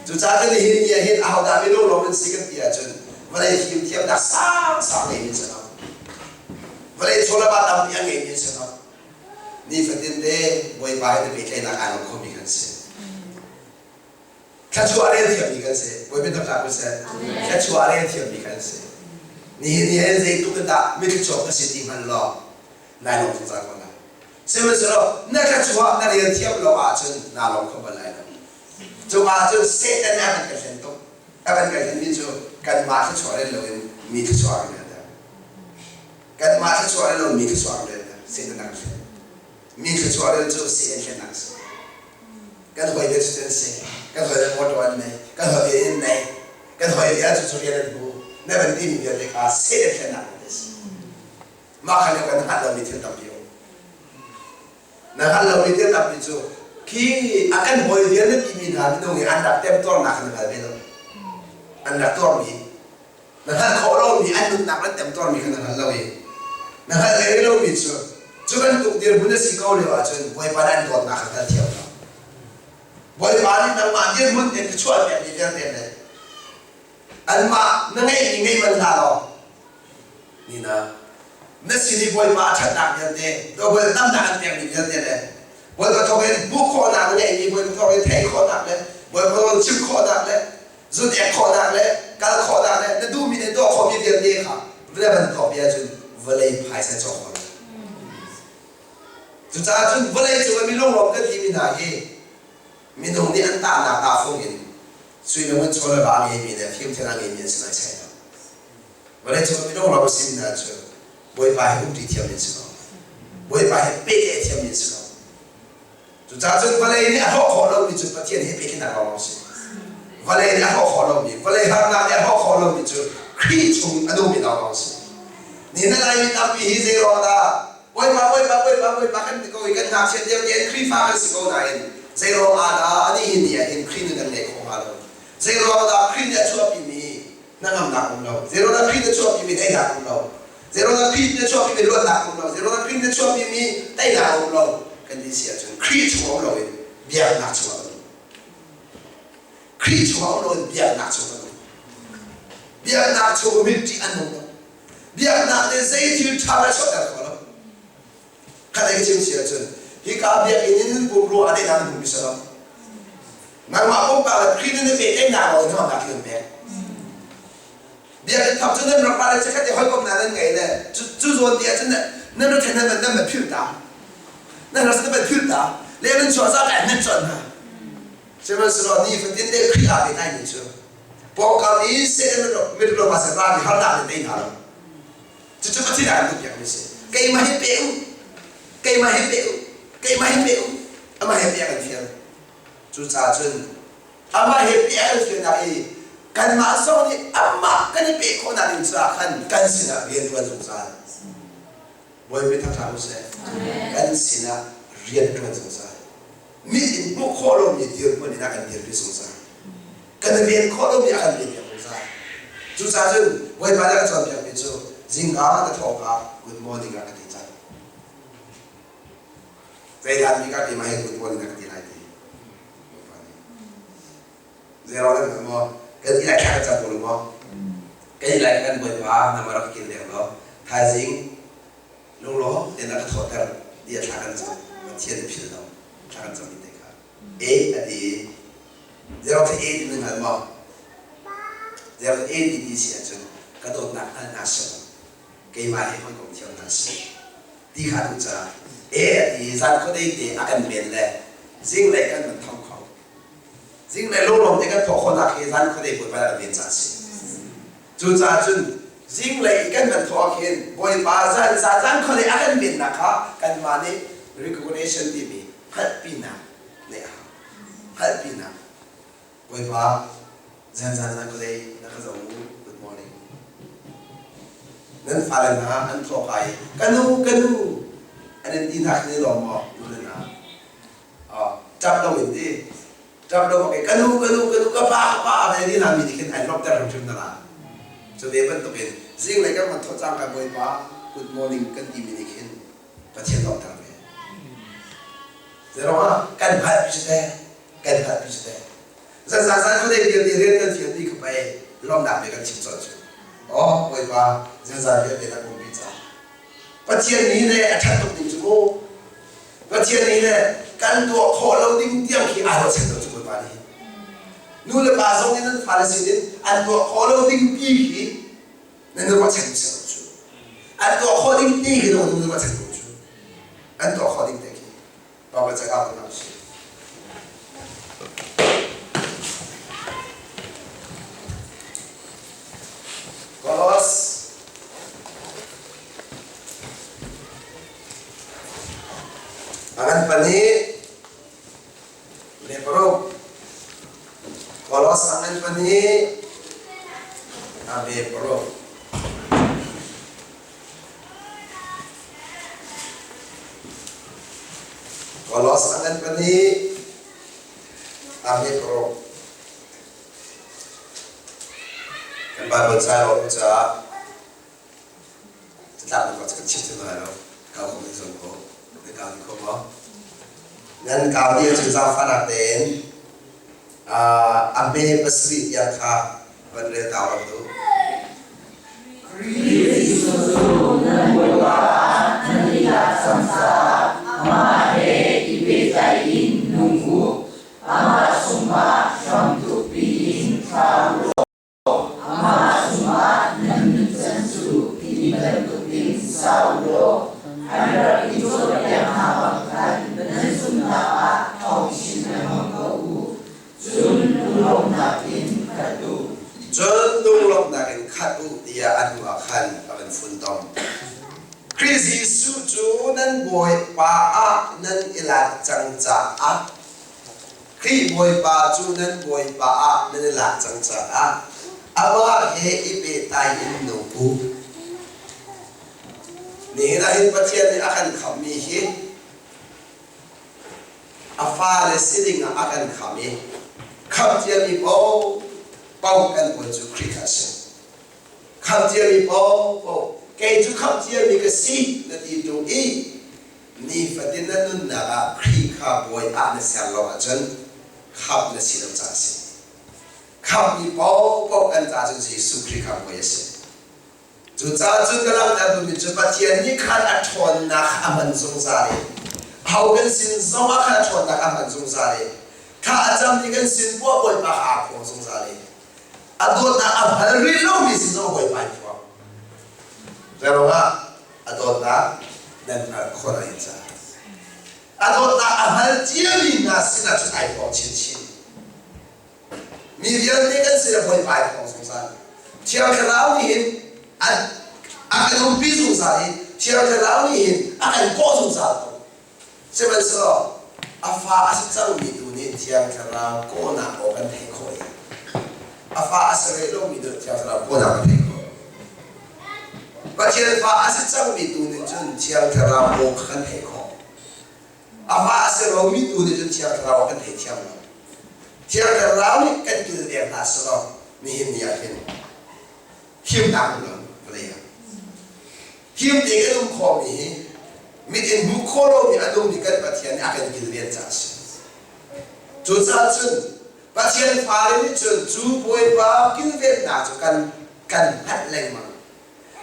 Cucaah cun nihin ni ah hin ahodah minung lawng an si kan ti ahcun vawlei fimthiamnak sangsang ngeimi an si lo. Vawlei chawlava tampi a ngeimi an si lo. Nifatin te Bawipa he na pehtlaihnak aa lawm khomi kan si. Thluachuah rel thiammi kan si. Bawipa thangṭhat ko seh. Thluachuah rel thiammi kan si. Nihin ni hin zeitluk in dah mithluachuak ka si ti hmanh law nai lawm zungzal ko lai. Sihmanhsehlaw na thluachuah na rel thiam lo ahcun naa lawm kho bal lai lo. Cungah cun Satan a van kan hlen tuk. A van kan hlenmi cu kanmah thluachuah rel loin mi thluachuah kan relter. Kanmah thluachuah rel loin mi thluachuah kan relter. Satan a kan hlen. Mi thluachuah rel cu Satan hlennak a si. Kan hawi le cu an si. Kan hawi le motor an nei. Kan hawi le inn nei. Kan hawi le cu cu rian an hmu. Na van timi vialte kha Satan hlennak an si. Mah kha kan hngalh lomi thil tampi a um. Na hngalh lomi thil tampi cu khi a kan hawi vial na timi hna minung i an rak temtuarnak kha na hngal ve lo. An rak tuarmi na hngalh khawh lomi an nunnak an temtuarmi kha na hngal lo i na hngalh ve lomi cu. Cu bantuk dirhmun a si ko lio ahcun Bawipa nih an dawtnak kha hngalthiam lo. Bawipa nih nangmah dirhmun in ka chuahpiakmi vialte le anmah na ngeihmi ngei bal hna law nina na sin i Bawipa a ṭhatnak vialte, Bawipa damnak an pekmi vialte le Bawipa thawk in hmuh khawhnak na ngeihmi, Bawipa thawk in theih khawhnak le Bawipa thawk in chim khawhnak le zun ek khawhnak le kal khawhnak le na duhmi le tuah khawhmi vialte kha vawlei bantuk bia cun vawlei phaisa cawk khawh lo. Cucaah cun vawlei cung ah mi lunglawm kan timi hna hi minung nih an tahnak tahfung in sui le ngun chaw le va a ngeimi le fimthiam a ngeimi an si naisai lo. Vawlei cung ah minung ram a simi hna cu Bawipa he umṭi thiam an si ko. Bawipa he pehtlaih thiam an si ko. Cucaah cun vawlei nih a hrawh khawh lomi cu Pathian he pehtlaihnak lawng a si. Vawlei nih a hrawh khawh lomi, vawlei harnak nih a hrawh khawh lomi cu Khrih chung a nungmi lawng a si. Nihin ah Laimi tampi hi zei ruang dah Bawipa, Bawipa, Bawipa, Bawipa kan ti ko i kan ngakchiat lio tein Khrihfa kan si ko nain zei ruang ah dah ani hi ni ah hin Khrih nun kan ngeih khawh hnga lo? Zei ruang dah Khrih nih a chuahpimi hnangamnak um lo? Zei ruang dah Khrih nih a chuahpimi daihnak um lo? Zei ruang dah Khrih nih a chuahpimi luatnak um lo? Zei ruang dah Khrih nih a chuahpimi teinak um lo? Kan ti si ahcun Khrih chung um loin biaknak chungah kan um. Khrih chungah um loin biaknak chungah kan um. Biaknak chung um in ṭih an nung lo. Biaknak nih zei thil ṭha a chuahter kho lo. Khat ei chim si ahcun hika biakinn in nan pum ruah ah daihnak nan hmu bisa lo. Nangmah pumpak le Khrih nih na pehtlaihnak lo in hnamnak hi an pek. Biakinn thap cu nan rak ra le chikkhat i hawikomhnak nan ngei le cu zawn te ahcun nan ra then nan nan philh ta. Nan rak nan philh ta. Le nan chuah za kai nan chon hna. Sihmanhsehlaw nifatin te Khrih aa pehtlaimi cu pawngkam i Satan miṭhalo pa sin rami harnak nih tei hna lo. Cucu Pathian ah kan duhpiakmi a si. Keimah hi pe u, keimah hi pe u, keimah hi pe u, amah he pe a kan fial. Cucaah cun amah he pe a kan fialnak i kanmah zong nih amah kan i peh khawhnak ding caah khan kan sinah rian ṭuan zungzal. Bawipa thangṭhat u sih. Kan sinah rian ṭuan zungzal. Mit in hmuh khawh lomi dirhmun in a kan dirpi zungzal. Kan i ven khawh lomi a kan venpiak zungzal. Cucaah cun Bawipa nih a ka cawnpiakmi cu zingka na thawhka good morning a ka ti cang. Zeidah mi ka keimah he good morning a ka ti lai ti. Bawipa nih. Zei rawng nan maw? Kan i lai thla kan cam ko lo maw? Kan i lai kan Bawipa na rak kil deng law thaizing lunglawm tein a ka thawhter ti a thla kan cam Pathian i philh lo thla kan cam te kha e a ti zero the e ti nan hngal maw zero the e ti ti si ahcun ka dawtnak hngal hna seh keimah he hawikom thiam hna seh ti kha duh caah e a ti zan khuadei te a kan ven le zinglei kan van tho kho zinglei lunglawm te kan thawh khawhnak hi zan khuadei Bawipa a kan ven caah a si Cucaah cun zinglei i kan van thawh ah khin Bawipa zan zan khuadei a kan vennak kha kanmah nih recognition timi hngalhpinak neih a hau. Hngalhpinak. Bawipa zan zan zan khuadei na ka zoh u. Good morning. Nan fale hna an thawh ka i ka nu ka nu an in ti hna khin i lawm maw nu le hna. Ṭap lo in ti. Ṭap lo bak i ka nu ka nu ka nu ka pa ka pa a ni hna mi nih khin ai lawmhter hrimhrim na la. Cu ve bantukin zinglei kan van thawh cangka Bawipa good morning kan timi nih khin Pathian lawmhter ve. Zeiruangah kan hngalh pi cu teh kan hngalh pi cu teh. Zan zan zan khuadei vialte rian kan fial ti kha pei lawmhnak bia kan chim colh cu. Oh Bawipa zan zan vialte na pumpi ca. Pathian nih le a ṭhat tuk ding cu mu. Pathian nih le kan tuah khawh lo ding tiang khi aa ruahchan lo cu Bawipa nih. Nu le pa zong nih nan fale sinin an tuah khawh lo ding pi khi nan i ruahchan si lo cu. An tuah khawh ding ti khi nan i ruahchan ko cu. An tuah khawh ding te khi. Baibal cakap in si. Kolos a ngan pahnih le paruk Kolos a ngan pahnih a ve paruk Kolos a ngan pahnih a ve paruk kan Bible ca lo caah catlap na kan chim ti lai lo. Kau ko zong ko. Na kau kho maw? Nan kau ni cu zaangfahnak tein a hme pasarih tiang kha van rel ta rawh tu. Khrih Jesuh cu nan Bawipa ah nan i lak cang caah amah he i pehtlaih in nung u. Amah chungah hram tukpi in thla u law amah chungah nan nuncan cu ti bantukin sa u law an rak i cawnpiak hna bang khan nan zumhnak ah ṭhawng chin lengmang ko u. Cun lunglawmhnak in khat u. Cun lunglawmhnak in khat u tiah a hnuah khan a van funtom. Khrih Jesuh cu nan Bawipa ah nan i lak cang caah Khrih Bawipa cu nan Bawipa ah nan i lak cang caah amah he i pehtlai in nung u. Nihin ah hin Pathian nih a kan khamhmi hi a fale si ding ah a kan khamh i khamh ciami paohpaoh kan bawi cu Khrih kha a si. Khamh ciami paohpaoh kei cu khamh ciami ka si na ti ṭung i nifatin na nunnak ah Khrih kha bawi ah na ser lo ahcun khamh na si lo caah a si. Khamhmi paohpaoh kan caah cun Jesuh Khrih kha bawi a si. Cucaah cun ka langhter duhmi cu Pathian nih khan a ṭhawnnak a hman zungzal i ho kan sin zongah khan a ṭhawnnak a hman zungzal i thla a cammi kan sin poah Bawipa kha aa phuang zungzal i a dawtnak a hngal rih lomi sin zong Bawipa i phuang. Zeiruangah a dawtnak nan hngalh khawh lai caah. A dawtnak a hngal ciami hna sinah cun ai phuang chinchin. Mi vialte kan sin a Bawipa ai phuang zungzal. Thiang Thlarau nih hin a kan umpi zungzal i Thiang Thlarau nih hin a kan kawh zungzal ko. Sihmanhsehlaw a fa a si cangmi tu nih Thiang Thlarau kawhnak aw kan theih khawh i a fa a si rih lomi nih Thiang Thlarau kawhnak kan theih khawh. Pathian fa a si cangmi tu nih cun Thiang Thlarau aw kha kan theih khawh. A fa a si lomi tu nih cun Thiang Thlarau kan thei thiam lo. Thiang Thlarau nih kan kilveng hna selaw nihin ni ah hin himnak um lo vawlei ah. Him te kan um khawhmi hi mit in hmuh khawh lomi a nungmi kan Pathian nih a kan kilven caah a si. Cucaah cun Pathian fale nih cun cu Bawipa kilvennak cu kan kan hngalh lengmang.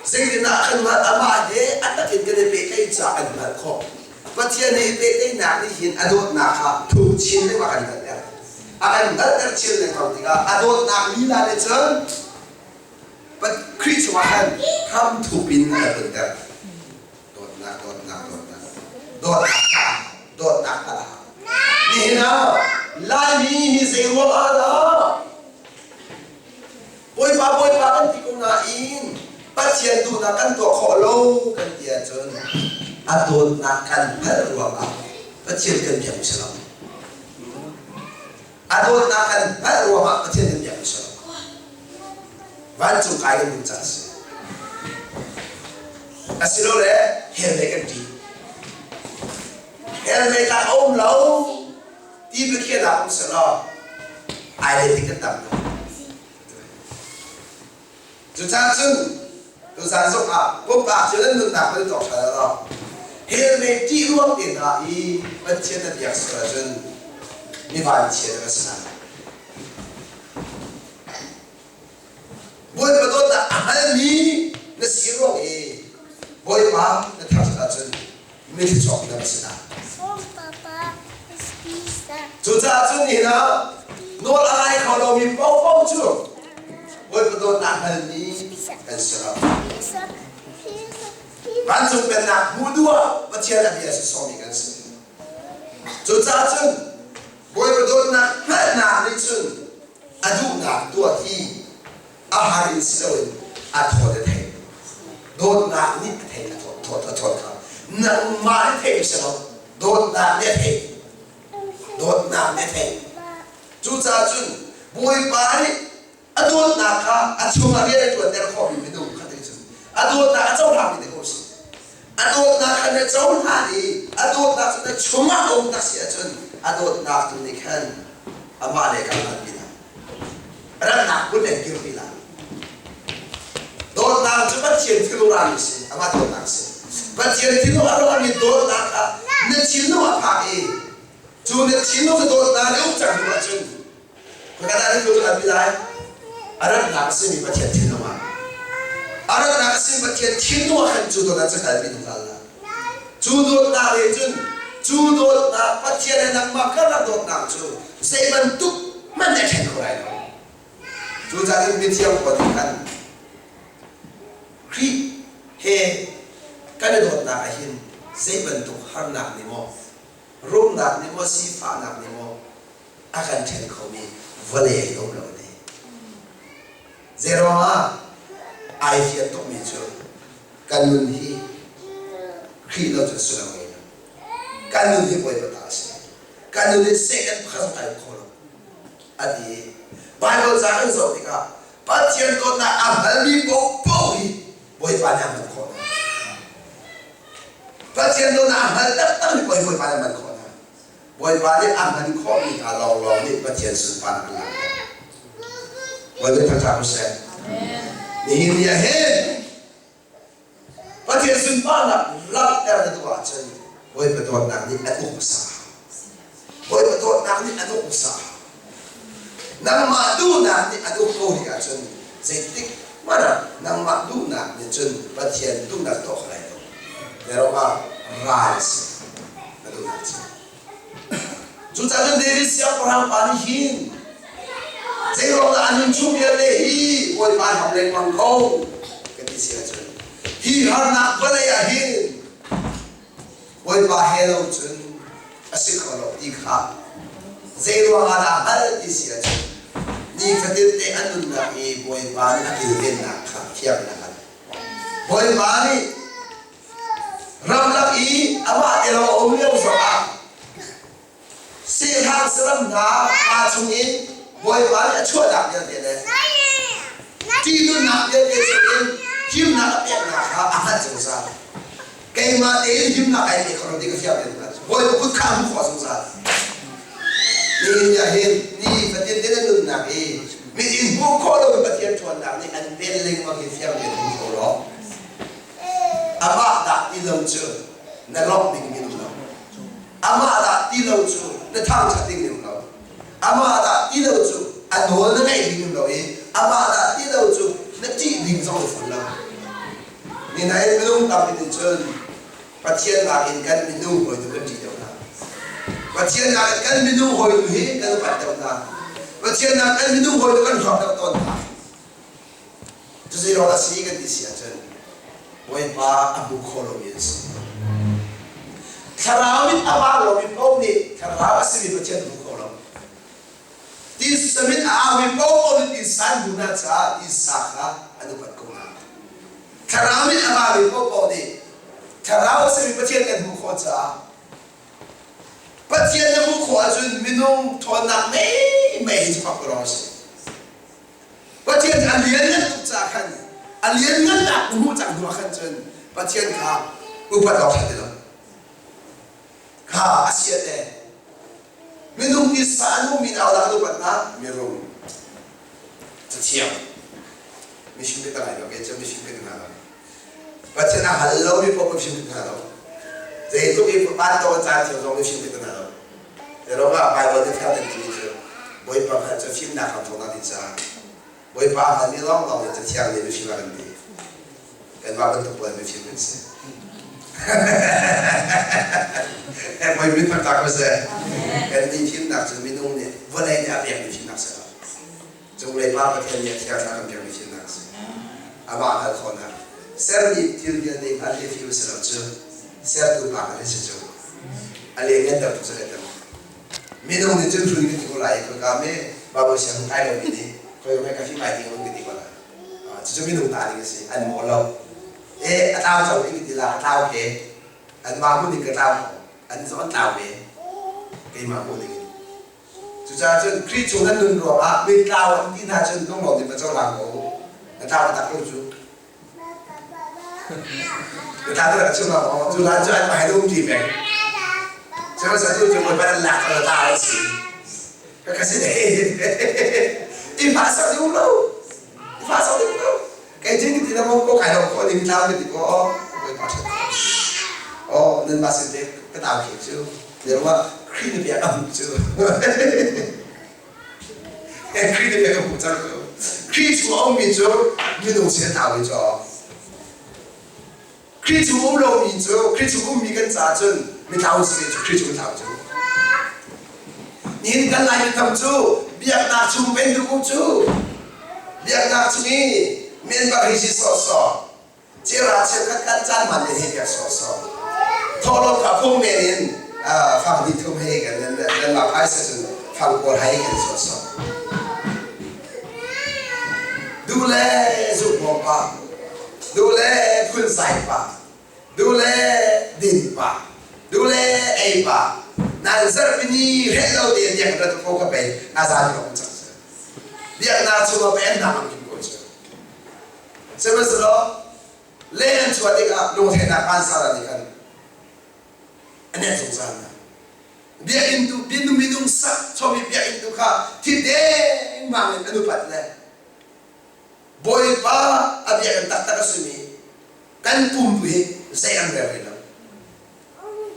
Zeitindah kan hngalh? Amah he a takin kan i pehtlaih caah kan hngalh khawh. Pathian he i pehtlaihnak nih hin a dawtnak kha thuk chin lengmang a kan hngalhter. A kan hngalhter chin lengmang tikah a dawtnak lila nih cun Khrih chungah khan hramthup in a kan hunter. Dawtnak, dawtnak, dawtnak. Dawtnak kha, dawtnak kha. Nihin ah Laimi hi zei ruang ah dah Bawipa Bawipa kan ti ko nain Pathian duhnak kan tuah khawh lo kan ti ahcun a dawtnak kan hngalh ruangah Pathian kan biak si lo. A dawtnak kan hngalh ruangah Pathian kan biak si lo. Vancung kai kan duh caah a si. Asilole hell mei kan ṭih. Hell mei tlak a um lo ti biakhiahnak um selaw ai le ti kan tam ko. Cucaah cun tuzaan zong ah pumpak cu nan nunnak nan tuak ṭhan lo. Hell mei ṭih ruang te hna i Pathian na biak sual ahcun mi vanchia na va si lai. Bawipa dawtnak a hngalmi na si ruang i Bawipa na thangṭhat ahcun mithluachuak na va si lai. Cucaah cun nihin ah nawl a ngai kho lomi paohpaoh cu Bawipa dawtnak hngalmi kan si lo. Vancung Pennak hmuh duh ah Pathian a bia si sawmi kan si. Cucaah cun Bawipa dawtnak hngalhnak nih cun a duhnak tuah hi a har in si loin a thawt a theih. Dawtnak nih a theih a thawt a thawt kha. Nangmah nih theih si lo. Dawtnak nih a theih. Dawtnak nih a theih. Cucaah cun Bawipa nih a dawtnak kha a chungah rian a ṭuanter khawhmi minung kha te cun a dawtnak a cohlangmi te ko si. A dawtnak kha na cohlan i a dawtnak cu na chungah a um tak si ahcun a dawtnak tu nih khan amah le kan hngalhpi lai. Rannak kun le kirpi lai. Dawtnak cu Pathian thilurami si, amah dawtnak si. Pathian thinlung a ruahmi dawtnak kha na thinlung a phak i cu na thinlung cu dawtnak nih uk cang hnu ahcun khoika dah na tlu an ti lai? A ratnak a simi Pathian thinlung ah. A ratnak a simi Pathian thinlung ah khan cu dawtnak cu kalpi zungzal la. Cu dawtnak nih cun cu dawtnak Pathian le nangmah karlak dawtnak cu zei bantuk hmanh nih a ṭhen kho lai lo. Cucaah cun mithiang pawl nih khan Khrih he kan i dawtnak ah hin zei bantuk harnak nih maw, rumnak nih maw, sifahnak nih maw a kan ṭhen khomi vawlei hi a um lo ti. Zeiruangah ai fian tukmi cu kan nun hi Khrih lo cun sullam ngei lo. Kan nun hi Bawipa ta a si. Kan nun hi Satan pakhat zong ai kho lo. A ti. Bible ca kan zoh tikah Pathian dawtnak a hngalmi paohpaoh hi Bawipa nih a hman khawh hna. Pathian dawtnak a hngal taktakmi paoh hi Bawipa nih a hman khawh hna. Bawipa nih a hman khawhmi hna lawnglawng nih Pathian sunparnak an langhter. Bawipa thangṭhat u seh. Nihin ni ah hin Pathian sunparnak langhter na duh ahcun Bawipa dawtnak nih an uk hmasa. Bawipa dawtnak nih an uk hmasa. Nangmah duhnak nih an uk ko rih ahcun zeitik hmanh ah nangmah duhnak nih cun Pathian duhnak tuah kho lai lo. Zeiruangah ral a si na duhnak cu. Cucaah cun David siangpahrang pa nih hin zeiruang dah a nun chung vialte hi Bawipa ham lengmang ko ka ti si ahcun hi harnak vawlei ah hin Bawipa he lo cun a si kho lo ti kha zeiruang ah dah hngalh ti si ahcun nifatin te a nunnak i Bawipa nih a kilvennak kha fiang in a hngalh. Bawipa nih ramlak i amah te lo a um lio zongah Sehhang saram hna kaa chungin Bawipa nih a chuahnak vialte le ṭihnunnak vialte chungin himnak a peknak kha a hngalh zungzal. Keimah tein himnak ai pe kho lo ti ka fiang tein hngalh. Bawipa kut kha a hmuh khawh zungzal. Nihin ni ah hin ni fatin te na nunnak i mit in hmuh khawh lomi Pathian ṭhawnnak nih an pen lengmang hi fiang tein hmu kho law amah dah ti lo cu na lawmh ding mi um lo. Amah dah ti lo cu na thangṭhat ding um lo. Amah dah ti lo cu a nawl na ngaih ding um lo i amah dah ti lo cu na ṭih ding zong na fawn lo. Ninain minung tampi nih cun Pathian nakin kan minung hawi tu kan ṭih deuh hna. Pathian nakin kan minung hawi tu hi kan upat deuh hna. Pathian nakin kan minung hawi tu kan hlawk deuh tawn hna. Cuzeilawng a si kan ti si ahcun Bawipa a hmu kho lomi an si. Thlarau in a vang lomi paoh nih thlarau a simi Pathian a hmu kho lo. Tisa min a aumi paoh nih tisa an hmu hna caah tisa kha an upat ko hna. Thlarau in a vangmi paohpaoh nih thlarau a simi Pathian kan hmuh khawh caah Pathian na hmuh khawh ahcun minung ṭhawnnak mei mei hi cu fak lawng a si. Pathian a lianngan tuk caah khan a lianngannak na hmuh cang hnu ah khan cun Pathian kha upat awk ṭha ti lo. Kha a si te. Minung nih sa an hmuhmi hna dah an upat hna? Mirum. Cathiang. Mihrim ka ngai lo ke cu mihrim ka hna lo. Pathian a hal lomi paoh mihrim ka hna lo. Zeitluk i van to caan thiam zong mihrim ka hna lo. Zeiruang ah Baibal nih fiang tein timi cu Bawipa hngalh cu fimnak ram thawknak ding caah Bawipa a hngalmi lawnglawng nih Cathiang nih mifim a kan ti. Kanmah bantuk pawl mifim kan si. Bawi min thangṭhat ko seh. Kan nih fimnak cu minung nih vawlei nih a pekmi fimnak si lo. Cunglei Pa Pathian nih a thiang thlarau kan pekmi fimnak a si. Amah hngalh khawhnak. Sermi thil vialte hngalh hi fim a si lo cu. Sertu pa kan si cu. A leng ter tuk cu le Minung nih cun hrui kan ti ko lai i khoika me Bible sianginn kai lomi nih khoi ka fim ai ding ka ti ko lai. Cucu minung ta ding a si. An maw lo. E a tlau cang ding ti la a tlau ke. Anmah hmun in ka tlau ko. An zong an tlau ve. Keimah hmuh ding in. Cucaah cun Khrih chung nan nun ruangah mi tlau an ti hna cun lunglawm in va cohlang ko u. Na tlau taktak lo cu. Na tlau taktak chung ah maw? Cu hlan cu an hmai um ti peng. Sihmanhsehlaw tu cu Bawipa nan lak na tlau an si. Ka ka si I fa sak ding um lo. I fa sak ding um lo. Kei cu ti na mo ko kai lo ko ni tlau na ti ko. Bawipa ṭhat ko. Oh, nan mah sin te ka tau khi cu. Lerwa Khrih na bia ka hmuh cu. Khrih na bia ka hmuh cang cu. Khrih chung a ummi cu minung sin a tau i cu. Khrih chung um lomi cu Khrih chung ummi kan caah cun mithlau si cu Khrih chung thlau cu. Nihin kan Laimi tam cu biaknak chung pen duh cu biaknak chung i member hi si sawhsawh Cera cheukhat kan caan hman le he biak sawhsawh. Thawhlawm kha phung men in fang hnih thum he kan nan mah phaisa cun fang pawl hai kan sawhsawh. Duh le zukbawm pa, duh le phunzai pa, duh le din pa, duh le ei pa, nan zarhpini hreh lo tein biak rat ko ka pei azan ko cang. Biaknak chungah pe an nak an kim ko cu. Sihmanhsehlaw leng an chuah tikah lungtheihnak vansang nih khan a nek zungzal hna. Biakinn tu minung sak chomi biakinn tu kha thi dengmang in an upat le Bawipa a biakinn taktak a simi kan pum tu hi zei an rel rih lo.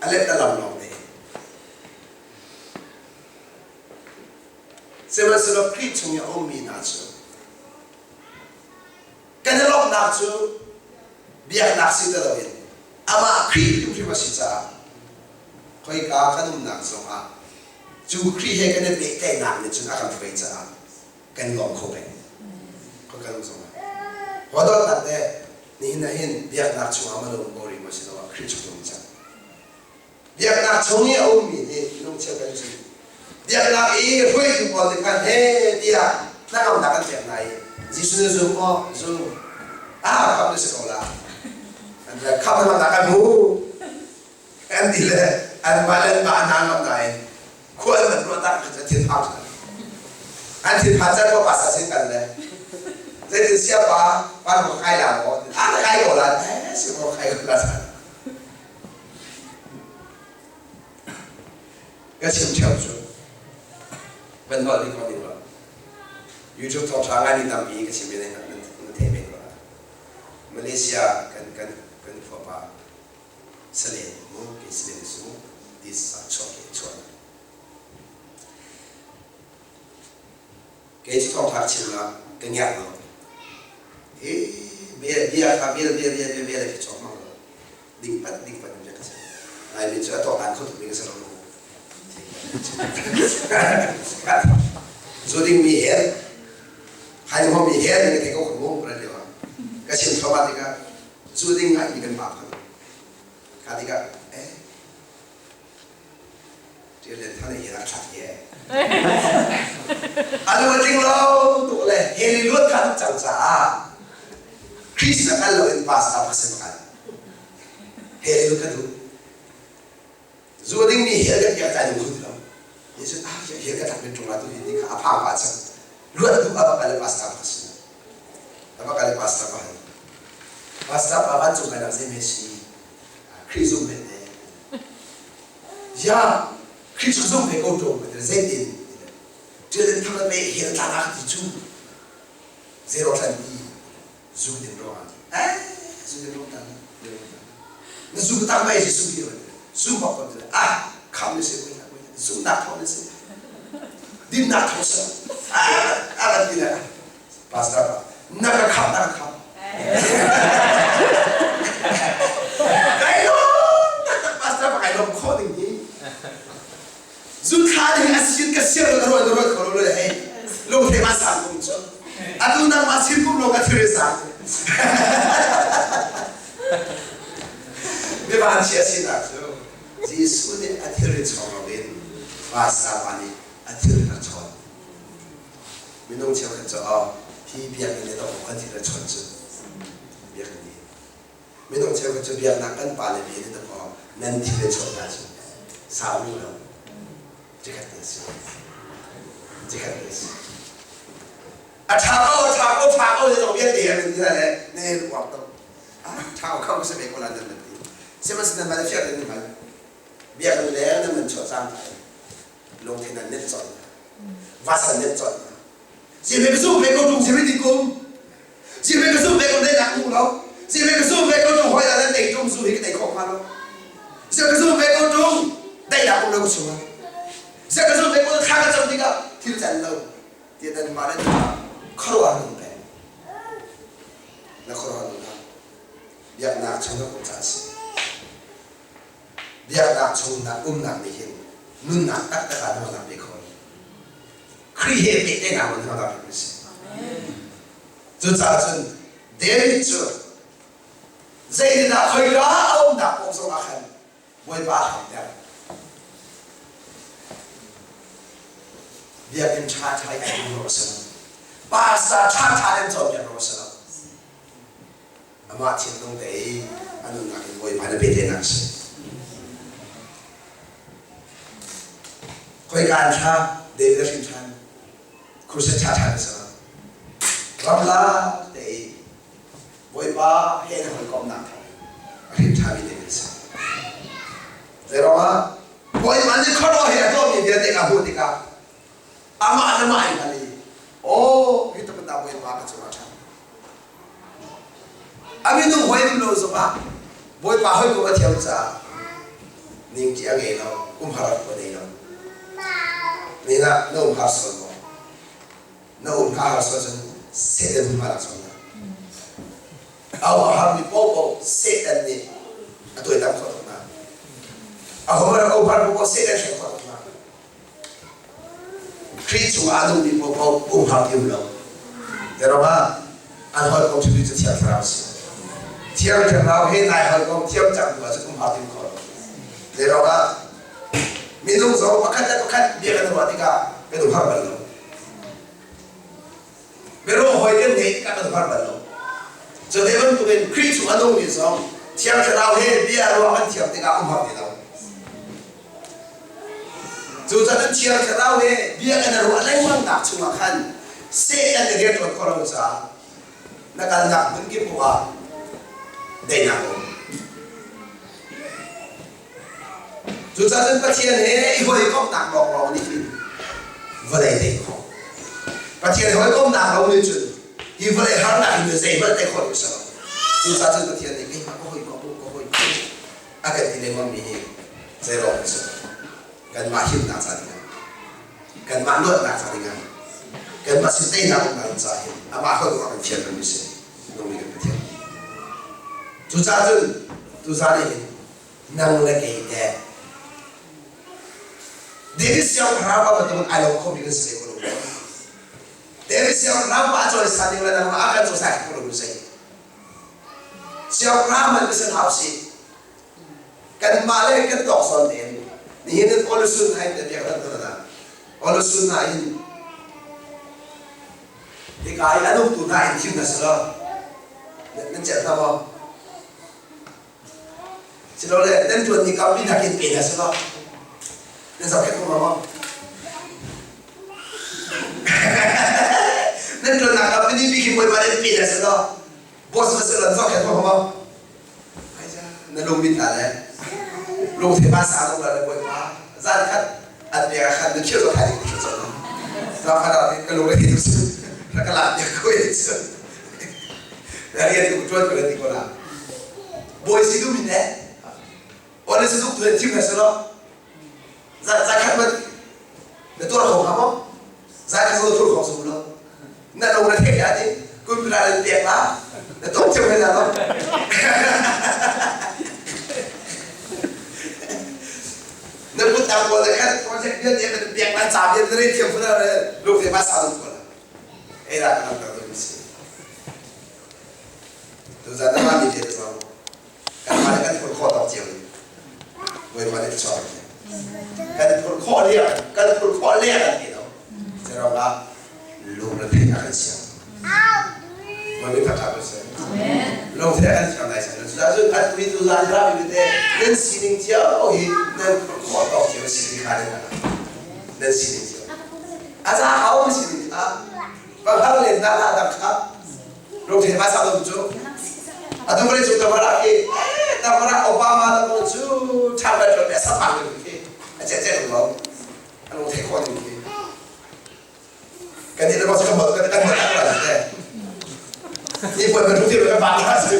A let a lam lawng te. Sihmanhsehlaw Khrih chung i a ummi hna cu kan i lawmhnak cu biaknak si ti loin amah Khrih hrimhrim a si caah khoika kan umnak zongah cu Khrih he kan i pehtlaihnak nih cun a kan hruai caah kan lawm kho peng. Khoika um zongah. Haw te nihin ah hin biaknak chungah ma lung ko rih maw siloah Khrih chung um cang. Biaknak chung i a ummi nih lungcheu kan cu. Biaknak i hruaitu pawl nih khan he tiah hnangamnak an pek hna i Jesuh na zum maw? Zum. Ah, khamh na si ko la. An le khamh hnangamnak kan hmu. An ti le anmah le anmah an hna nain khua an van ruah tak an thin phang ṭhan. An thin phan caan ko pasa sin kan le. Zeitin siapa van ko kai la maw? Ah, na kai ko la. Eh, si ko kai ko la. Ka chim ṭheo cu van holh ding ko ding lo. YouTube thawngṭha ngai mi tampi ka chim i nan thei men ko. Malaysia kan kan kan khuapa Salen mu ke Salen su tis sa chuak ke chuan. Kei cu thawngṭha chim la ka ngiak lo. Hi bia bia kha bia bia bia bia bia le khi chuak mang lo. Dingpat dingpat in ka si. Laimi cu a tuaktan kho tukmi ka si lo. Zu dingmi he hai mi he ni ka thei ko mu ran lio ah ka chim thluahmah tikah zu ding ngai mi kan pa kha kha tikah eh Ṭial le than hi rak thlak ye. A lu a tling lo tuk le heli luat kha tuk cang caah Christ na kal lo in pastor ka si makan. Heli lu ka duh. Zu ding mi hel kan piak tai ding lo. Yesu ah hel ka tak min ṭung la tu hi ti kha a phang pa cang. Luat duh aba kal pastor ka si. Aba kal pastor pa. Pastor pa van cung kai nak zei me si. Khrih zum ve te. Ya, Khrih cu zum ve ko ṭung ka ti zeitin ṭil in thang me hel tla na ti cu zero thlan ti zu din ro eh zu din ro ta na zu ta mai zu hi zu bak ko ah kham ni se ko zu nak tho ni se din nak tho se ah ah ti la Pastor pa na ka kham na ka kham kai lawm taktak pastor pa kai lawm khawh ding hi zunthla ding a sin ka siar na ruat na ruat kho lo le hei lungthe ma sang kum cu atu nang ma sin kum lo ka thiri sang mi van chia sinak cu Jesuh nih a thilri chawng lo in pastor pa nih a thilri rak chawn Minung cheukhat cu hi biakinn i dawh kan thil a chawnh cu biakinn hi minung cheukhat cu biaknak kan pa le bi in dawh nan thil a chawnh hna cu sau lu lo cikhat te si cikhat te si a ṭha ko a ṭha ko ṭha ko ni dong vialte an ti le ne uak to ṭha ko kho se ve ko la nan ti sihmanhsehlaw nan mal fiak nan mal biakinn le nan man chuah cang lungthin an net colh vas an net colh si ve ka zu ve ko tung si ve ti kum si ve ka zu ve ko dei nak mu lo si ve ka zu ve ko tung hoi la nan dei tung zu hi ka dei khawh ma lo Ziah ka zum ve ko ṭung daihnak um lo ka chungah. Ziah ka zum ve ko thla ka cam tikah thil can lo tiah nan mah le nangmah khuaruahhar nun peng. Na khuaruahhar nun ah biaknak chung na um caan si. Biaknak chung na umnak nih hin nunnak taktak ah nawlnak pe kho. Khrih he pehtlaihnak in nawlnak pe si. Cucaah cun David cu zeitindah khoika a umnak paoh zongah khan Bawipa a hramter. Biakinn ṭhaṭha i ai rawh a si lo. Pastor ṭhaṭha in cawnpiak rawh a si lo. Amah thinlung te i a nunnak in Bawipa na pehtlaihnak a si. Khoika an ṭha, David a hrin ṭhan. Crusade ṭhaṭha na si lo. Ramlak te i Bawipa he na hawikomhnak thawng a hrin ṭhami te kan si. Zeiruangah Bawipa nih khuaruah he a tuahmi vialte ka hmuh tikah amah le mah in hal i aw hi tluk in dah Bawipa ka cungah ṭha. A minung hawi um lo zongah Bawipa hawikom a thiam caah ningṭi a ngei lo, umhar a nei lo. Ningah na umhar sual maw? Na um hna har sual cun Satan hma lak sual hna. A um harmi paohpaoh Satan nih a tuaitam khawh tuk hna. A hom a um har paohpaoh Satan hrem khawh tuk hna. Khrih chungah a nungmi paohpaoh um har ti um lo. Teroma an hawikom cu cu Thiang Thlarau a si. Thiang Thlarau he nai hawikom thiam cang hnu ahcun um har ti um khawh lo. Teroma minung zong pakhat le pakhat bia kan ruah tikah kan um har bal lo. Biaruah hawi kan ngeih tikah kan har bal lo. Cu ve bantukin Khrih chung a nungmi zong Thiang Thlarau he bia ruah kan thiam tikah um har ti lo. Cucaah Thiang Thlarau he bia kan ruah lengmang nak chungah khan Satan nih rian ṭuan khawh lo caah na kalnak hmun kip ah daihnak a um. Cucaah cun Pathian he i hawikomhnak lawnglawng nih hin vawlei tei khawh. Pathian he hawikomhnak lo nih cun hi vawlei harnak in zeihmanh tei khawh a si lo. Cucaah cun Pathian nih keimah ka hawikom u, ka hawikom a kan ti lengmangmi hi zeiruang a si? Kanmah himnak ca dingah, kanmah luatnak ca dingah, kanmah sin teinak umnak ding caah hin amah hawikom a kan fialmi a si. Nungmi kan Pathian. Cucaah cun tuzaan ah hin nang le kei teh David siangpahrang pa bantukin ai lo khomi kan si ve ko lo. David siangpahrang pa a cawisan ding le nangmah a kan cawisan ko lo si. Siangpahrang man kan si hau si. Kanmah le kan tawk zawn tein nihin in olusun hai te biak dan na olusun na in hika i an uktu hna in thim na si lo. Nan celh hna maw? Silole nan ṭuanmi company nakin pe hna selaw nan zohkhenh kho hnga maw? Nan ṭuannak company bik hi bawipa nih pe hna selaw boss na si lo nan zohkhenh kho hnga maw? Na lungmit hna le lungthin ma sa lo le bawipa zan khat an pek ah khan na khirh lo thai ding khirh cang ram khat ah ka lung le ti tu ka la piak ko in rian tu ṭuan ko le ti ko la bawi si du min le ole si duk tu le thim he selo za za khat man na tuar kho hnga maw za khat zo thur kho su lo na lo na thek ya ti kun pila le pek la na tok cheu he la lo na put ang ko le khat project bian ne pek la cha bian re thiam phuna le lo the ma sa du ko la ei la kan ta du si Tuzan na mah mi te zong kanmah le kan phur khawh tawk cio in Bawipa nih chuak kan phur khawh liang kan phur khawh liang kan ti lo Zeirong ah lung le theih a kan siang Bawipa thangṭhat ko seh lung theih a kan siang nai siang cucaah cun an ui tuzan ra mi te nan sining cio hi nan phur khawh tawk cio si ti kha nan nan sining cio a za hau sining kha Panghar len na la dang kha lungthin ma sa cu atu vale cu tamara khi tamara Obama na ko cu tha ba tlo me sa pa lu khi a che che lo a lung thei kho ding khi kan ni le ba sa mo kan kan mo tak la te ni poi ma tu ti ka ba la si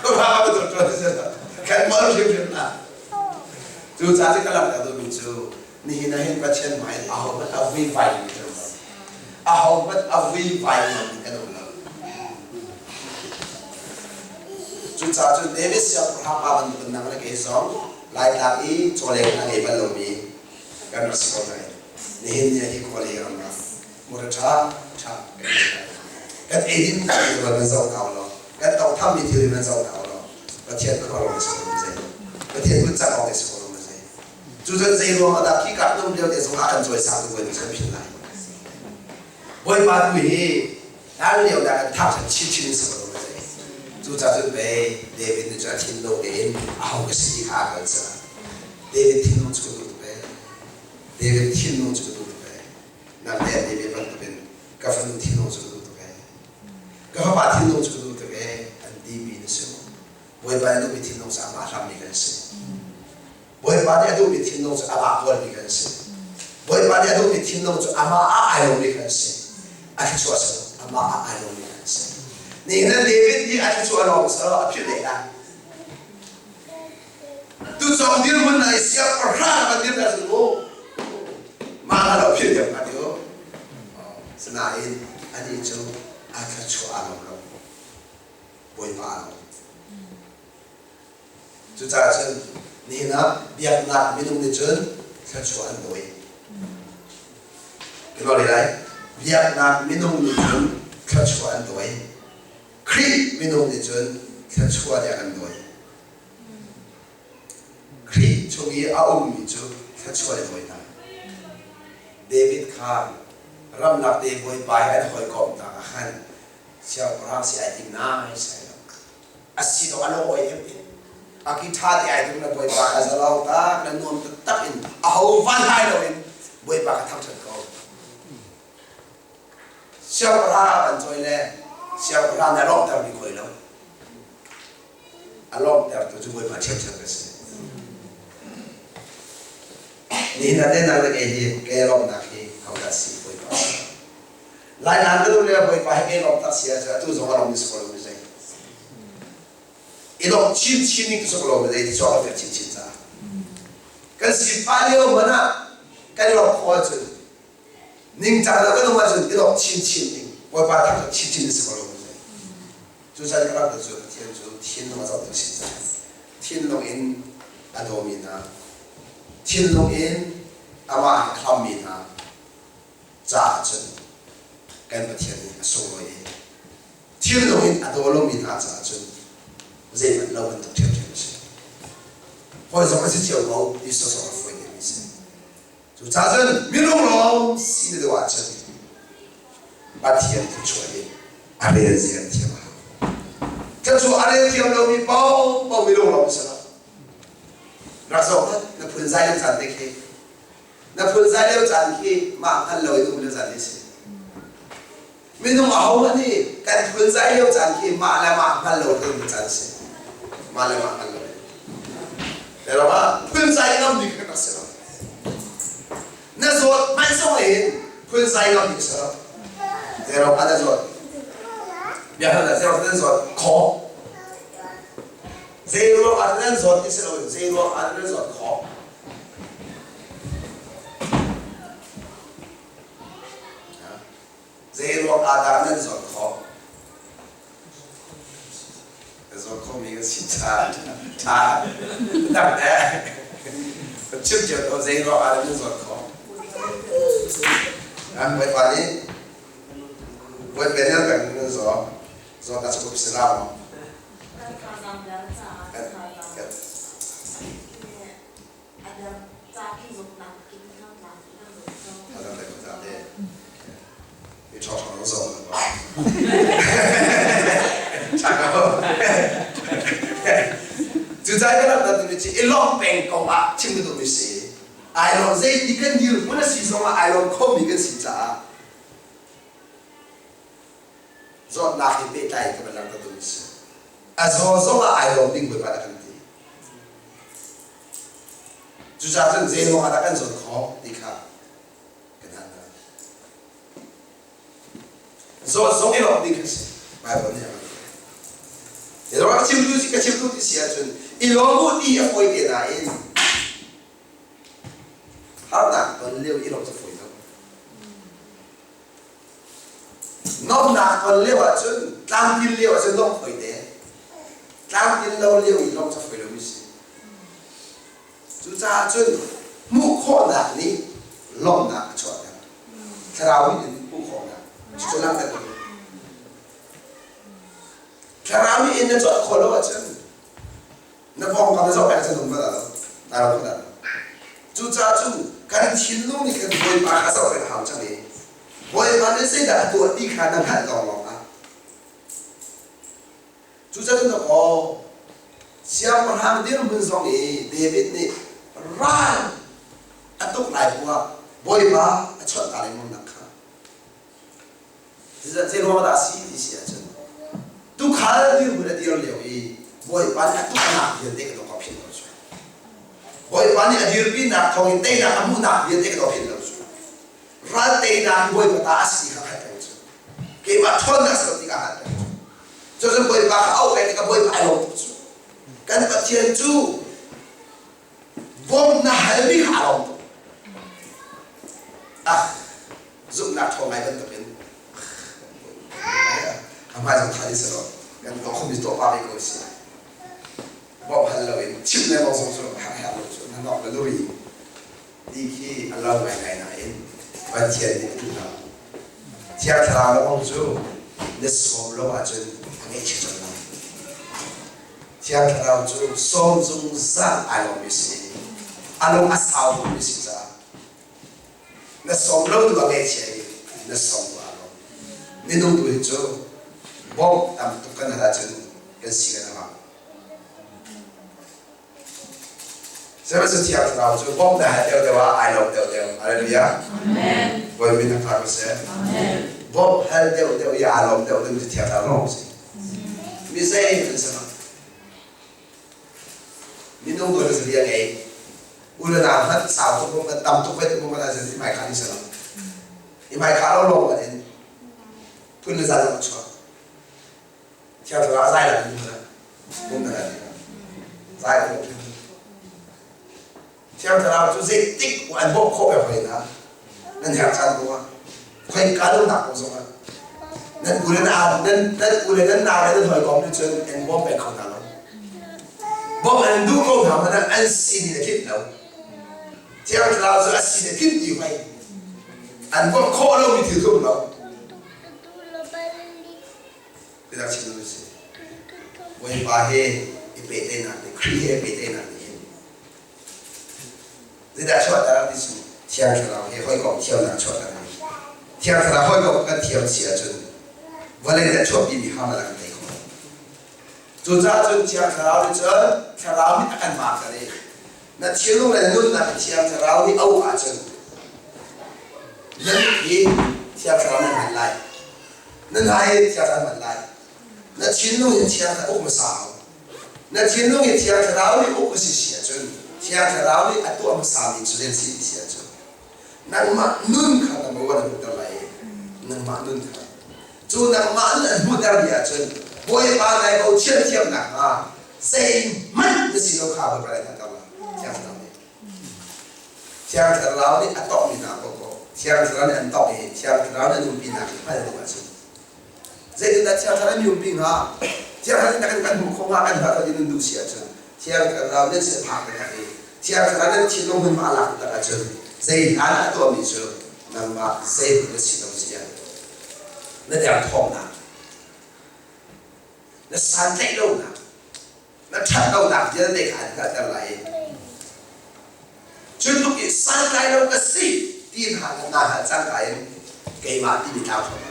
ko ba ba tu tu si kan mo lu hrim hrim la Cucaah cu ka langhter duhmi cu nihin ah hin Pathian hmai in ahohmanh a vuivai mi kan um lo. Ahohmanh a vuivai mi kan um lo. Cucaah cun David siangpahrang pa bantukin nang le kei zong Laitlang i cawleng a ngei bal lomi kan rak si ko nain nihin ni ah hi khua le hi ram ah mura ṭha ṭha kan ei lai. Kan eidin mi thil nan zoh hna u law, kan tawnghtham mi thil nan zoh hna u law, Pathian khuaruah na si ko zei. Pathian kut cak awk na si ko lo zei. Cucun zei ruang ah dah khi ka um lio te zong ah kan cawisang tu Bawipa kan philh lai. Bawipa tu hi hlan lio dah kan thap chinchin in si ko lo zei. Cucaah cun pei David nih cun a thinlung tein aho ka si ti kha a hngalh caah David thinlung cu ka duh tuk ee. David thinlung cu ka duh tuk ee. Nang le David bantukin ka fanu thinlung cu ka duh tuk ee. Ka fapa thinlung cu ka duh tuk ee an timi na si maw? Bawipa nih a duhmi thinlung cu amah hrammi kan si. Bawipa nih a duhmi thinlung cu amah kawlmi kan si. Bawipa nih a duhmi thinlung cu amah ah ai lomi kan si. A thluachuah si amah ah ai lomi kan si. Nihin ah David nih a thluachuah lawng si a philh leh lai. Tucawng dirhmun na i siangpahrang kan dir dah cu mah hna lo philh deuh hnga ti u. Sinain anih cu a thluachuah aa lawm lo. Bawipa aa lawm. Cucaah cun nihin ah biaknak minung nih cun thluachuah an dawi. Ka lai. Biaknak minung nih cun thluachuah an dawi. Khrih minung nih cun thluachuah nih a kan dawi. Khrih chung i a ummi cu thluachuah nih a dawi hna. David kha ramlak te Bawipa he an hawikomhnak ah khan siangpahrang si ai tim nai sai lo. A si dawh a lo oi em in a ki ṭha te ai tum na Bawipa kha zalong tak na nuam taktak in a ho van lai lo in Bawipa kha thangṭhat ko. Siangpahrang ah kan cawi le siangpahrang nih a lawmhter mi koi lo. A lawmhtertu cu Bawipa ṭhiamṭhiam ka si. Nihin ah tenang le kei hi kei lawmhnak hi hodah si Bawipa si. Lai naan ka duh le Bawipa hi kei lawmh tak si ahcun atu zong a lawm ni si ko lo mi zei. I lawmh chinchin ning tu lo mi zei ti chuak a chinchin caah. Kan si pa lio hmanh ah kan i lawmh khawh ahcun ningcang lo kan um ahcun i lawmh chinchin ding Bawipa thangṭhat chinchin si ko lo mi zei. Cucaah ka ram cu Pathian cu thinlung a zohtu si caah thinlung in a dawmi hna, thinlung in amah he hlammi hna caah cun kan Pathian nih a sunglawi i thinlung in a daw lomi hna caah cun zeihmanh lo bantuk ṭhiamṭhiam a si. Hawi zong a si cio ko ti sawsawh a fawi deuhmi a si. Cucaah cun minung lawng si na duh ahcun Pathian thluachuah hi a rel zia thiam a hau. Thluachuah a rel thiam lomi paohpaoh minung lawng si lo. Rak zoh hmanh na phunzai lio caan te khi Na phunzai lio caan khi mah hngal lo in um lio caan hi a si. Minung ahohmanh nih kan phunzai lio caan khi mah le mah hngal lo in um caan a si. Mah le mah hngal lo in. Pero ah phunzai ngam ding kan rak si lo. Na zawt hmanh zong in phunzai ngam ding si lo. Zero ah na zawt. Biakam na zero nan zawt kho. Zei ruang ah nan zawt ti si lo in zei ruang ah nan zawt kho. Zei ruang ah dah nan zawt khawh? Ka zawt khomi ka si ṭha ṭha tak le chim cio ko zei ruang ah dah nan zawt khawh? Bawipa nih Bawipa nih kan nan zaw zawt ah cukup si la maw? Cucaah ka rak timi cu i lawmh peng kong ah chim ka duhmi si. Ai lawm zeiti kan dirhmun a si zongah ai lawm khomi kan si caah zawtnak he pehtlai in ka van langhter duhmi si. A zaw zongah ai lawm ding Bawipa dah kan ti. Cucaah cun zei ruangah dah kan zawt khawh ti kha kan hal hna. Zawt zong i lawmh ding kha si. Baibal nih a kan ti. Ka chimtu si ka chimtu ti si ahcun i lawm u ti a fawi te nain Harnak ton lio i lawmh cu fawi lo. Nomnak ton lio ahcun tlamtlin lio ahcun lawmh fawi te. Tlamtlin lo lio i lawmh cu fawi lomi si. Cucaah cun hmuh khawhnak nih lawmhnak a chuahter. Thlarau nih hmuh khawhnak. Cucu langhter ka duh. Thlarau nih in na cawt khawh lo ahcun na pawngkam na zoh peng ahcun nung bal lo. Naa lo bal lo. Cucaah cun kan thinlung nih khan Bawipa kha zoh peng a hau cang i Bawipa nih zeidah a tuah ti kha na hngalh lawnglawng ah Cucaah aw siangpahrang dirhmun zong i David nih ral a tuk lai hnu ah Bawipa a chawnh ta lengmang nak kha zei ruang dah a si ti si ahcun tuukhal dirhmun a dir lio i Bawipa nih a tuknak vialte ka dawk philh lo cu. Bawipa nih a dirpinak thawng in teinak a hmuhnak vialte ka dawk philh lo cu. Ral teinak Bawipa ta a si kha hngalh peng cu. Keimah ṭhawnnak si lo ti kha hngalh peng cu. Cucun Bawipa kha auh peng tikah Bawipa ai lawm tuk cu. Kan Pathian cu bawm na halmi kha aa lawm tuk. Ah, zumhnak ṭhawng ngai bantukin a hmai zong ṭha dih selaw kan tuah khomi tuah pah ve ko si. Bawmh hal loin chimh lengmang zong cu a herh lo cu na nok le luri ti khi a lo ngaingai nain Pathian nih a duh lo. Thiang Thlarau le kong cu na sawm lo ahcun a ngaihchia colh lai. Thiang Thlarau cu sawm zungzal ai lawmmi si, a lung a sau tukmi si caah na sawm lo tu a ngaihchia i na sawm tu aa lawm. Minung tu hi cu bawmh tam tuk kan hal ahcun kan si kan a ngah. Sihmanhsehlaw Thiang Thlarau cu bawmhnak he deuhdeuh ah ai lawm deuhdeuh. Hallelujah. Amen. Bawi min a thar seh. Amen. Bawmh hal deuhdeuh i aa lawm deuh ding cu Thiang Thlarau lawng si. Mi zei an si lo. Minung tuan a bia ngei. U le nau hmanh sau tuk kan tam tuk vet mu kan azin i mai kha ni si lo. I mai kha lo lawng kan in phun le zan a chuak. Thiang Thlarau a zai lo mi na um na zai lo. Thiang Thlarau cu zeitik an bawmh khawh peng hoi na nan herh caan ko ah khoi ka lo nak ko zong ah nan u le nan nan u le nan nau le nan hawikom nih cun an bawm peng kho hna lo. Bawmh an duh ko hna hmanh an sin in a tlinh lo. Thiang Thlarau cu a sin a tlinh ti hoi. An bawmh khawh lomi thil cu um lo. Biatak chim ding a si. Bawipa he i pehtlaihnak nih Khrih he pehtlaihnak nih hin zeidah chuahter ti cu Thiang Thlarau he hawikom thiamnak chuahter a Thiang Thlarau hawikom kan thiam si ahcun vawlei nih a chuahpimi harnak kan tei kho. Cucaah cun Thiang Thlarau nih cun Thlarau nih a kan vaakter i na thinlung le na nunnak hi Thiang Thlarau nih a uk ahcun nan hi Thiang Thlarau nan hman lai. Nan hai Thiang Thlarau hman lai. Na thinlung in Thiang Thlarau uk hmasa hau. Na thinlung in Thiang Thlarau nih uk a si si ahcun Thiang Thlarau nih a tuah hmasami cu zei si ti si ahcun nangmah nun kha number one a hmuhter lai i nangmah nun kha cu nangmah nun an hmuhter mi ahcun Bawipa nai ko thiamthiamnak hnga zeihmanh na si lo kha Bawipa nih a hngalhter lai. Thiang Thlarau nih. Thiang Thlarau nih a tawhmi hna koko Thiang Thlarau nih an tawh i Thiang Thlarau nih an umpi hna khi hngalh duh ahcun zeitindah Thiang Thlarau nih umpi hnga? Thiang Thlarau nih kan hmuh khawh hnga kan hngalh khawh ti nun duh si ahcun Thiang Thlarau nih sin phak taktak i Thiang Thlarau nih thinlung hmunhma a lak taktak ahcun zei hna dah a tuahmi cu nangmah zeihmanh na si lo zia na derthawmnak na santlaih lonak na ṭhat lonak vialte kha an hngalhter lai i cu tluk i santlai lo ka si ti hna naa hngalh cangka in keimah timi tlau thawng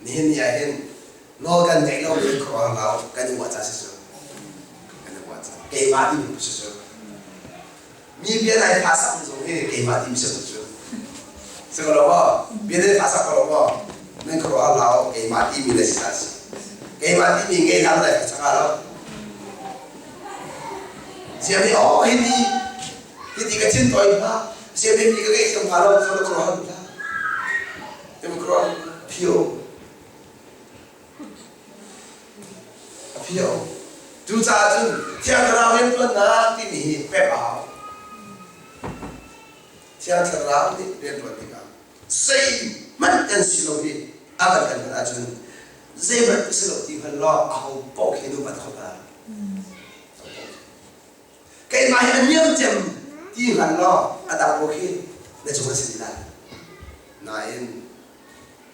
nihin ni ah hin nawl kan ngeih lomi khuaruahhar kan i uah ca si cu kan i uah ca keimah timi si cu mi bia nai pha sak zong hi keimah timi si cu si ko lo maw bia nai pha sak ko lo maw nan khuaruahhar lau keimah timi le si ta si keimah timi ngei hlang nai pha sak lo siami oh hiti hiti ka thin toi hna siami mi ka ngei thiam hnga lo so na khuaruahhar hna Democrat phio a phio. Cucaah cun Thiang Thlarau rianṭuannak timi hi pek a hau. Thiang Thlarau nih rianṭuan tikah zeihmanh kan si lo hi a van kan hngalh ahcun zeihmanh ka si lo ti hngal law aho paoh khi nu pat kho hna. Keimah hi a niam cem ti hngal law a dang paoh khi na cung an si ti lai. Nain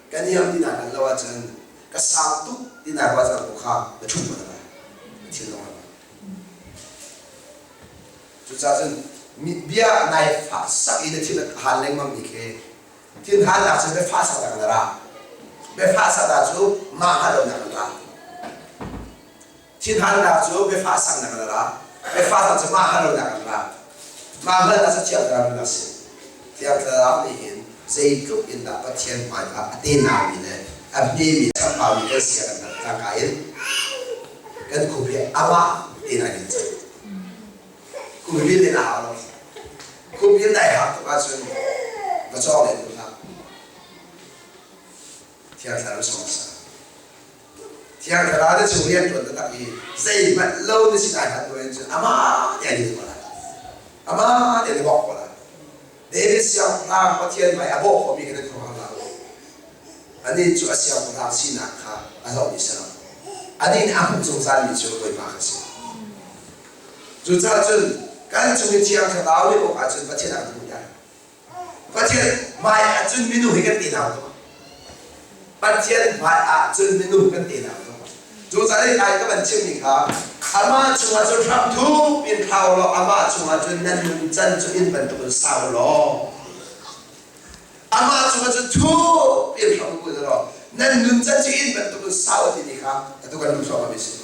ka niam ti naa hngalh lo ahcun ka sang tuk ti naa ruah cang ko kha na ṭhut hmasa lai. Na thinlung ah. Cucaah cun bia nai fah sak i na thin a han lengmang mi khi thinhannak cu biafah sak nak na ra. Biafah sak nak cu mah hngalh nak na ra. Thinhannak cu biafah sak nak na ra. Biafah sak cu mah hngalh nak na ra. Mah hngalhnak cu Thiang Thlarau nak si. Thiang Thlarau nih hin zeitluk in dah Pathian hmaiah a tenami le a hmemi chambau mi kan si a kan hngalh cangka in kan khup hi amah tein ai din cang. Kumbil in a hau lo. Kumbil dai hak tuk ahcun va cawng len tu hlah. Thiang Thlarau song sa. Thiang Thlarau na chung rian ṭuan taktak i zeihmanh lo na si dai hlat lo in cun amah te ai din ko lai. Amah te na bawk ko lai. David siangpahrang Pathian hmai a bawh khomi kha nan khuaruah hlah u. Anih cu a siangpahrang sinak kha a zohmi si lo. Anih nih a hmuh zungzalmi cu Bawipa kha a si. Cucaah cun kan cung i Thiang Thlarau nih awk ahcun Pathian a kan hmuhter. Pathian hmai ahcun minung hi kan tenau tuk. Pathian hmai ahcun minung kan tenau tuk. Cucaah lai ka van chimmi kha amah chungah cun hram thup in thlau law amah chungah cun nan nun can cu inn bantukin sau law amah chungah cun thup in hram u law nan nun can cu inn bantukin sau timi kha atu kan lung hrawng a si.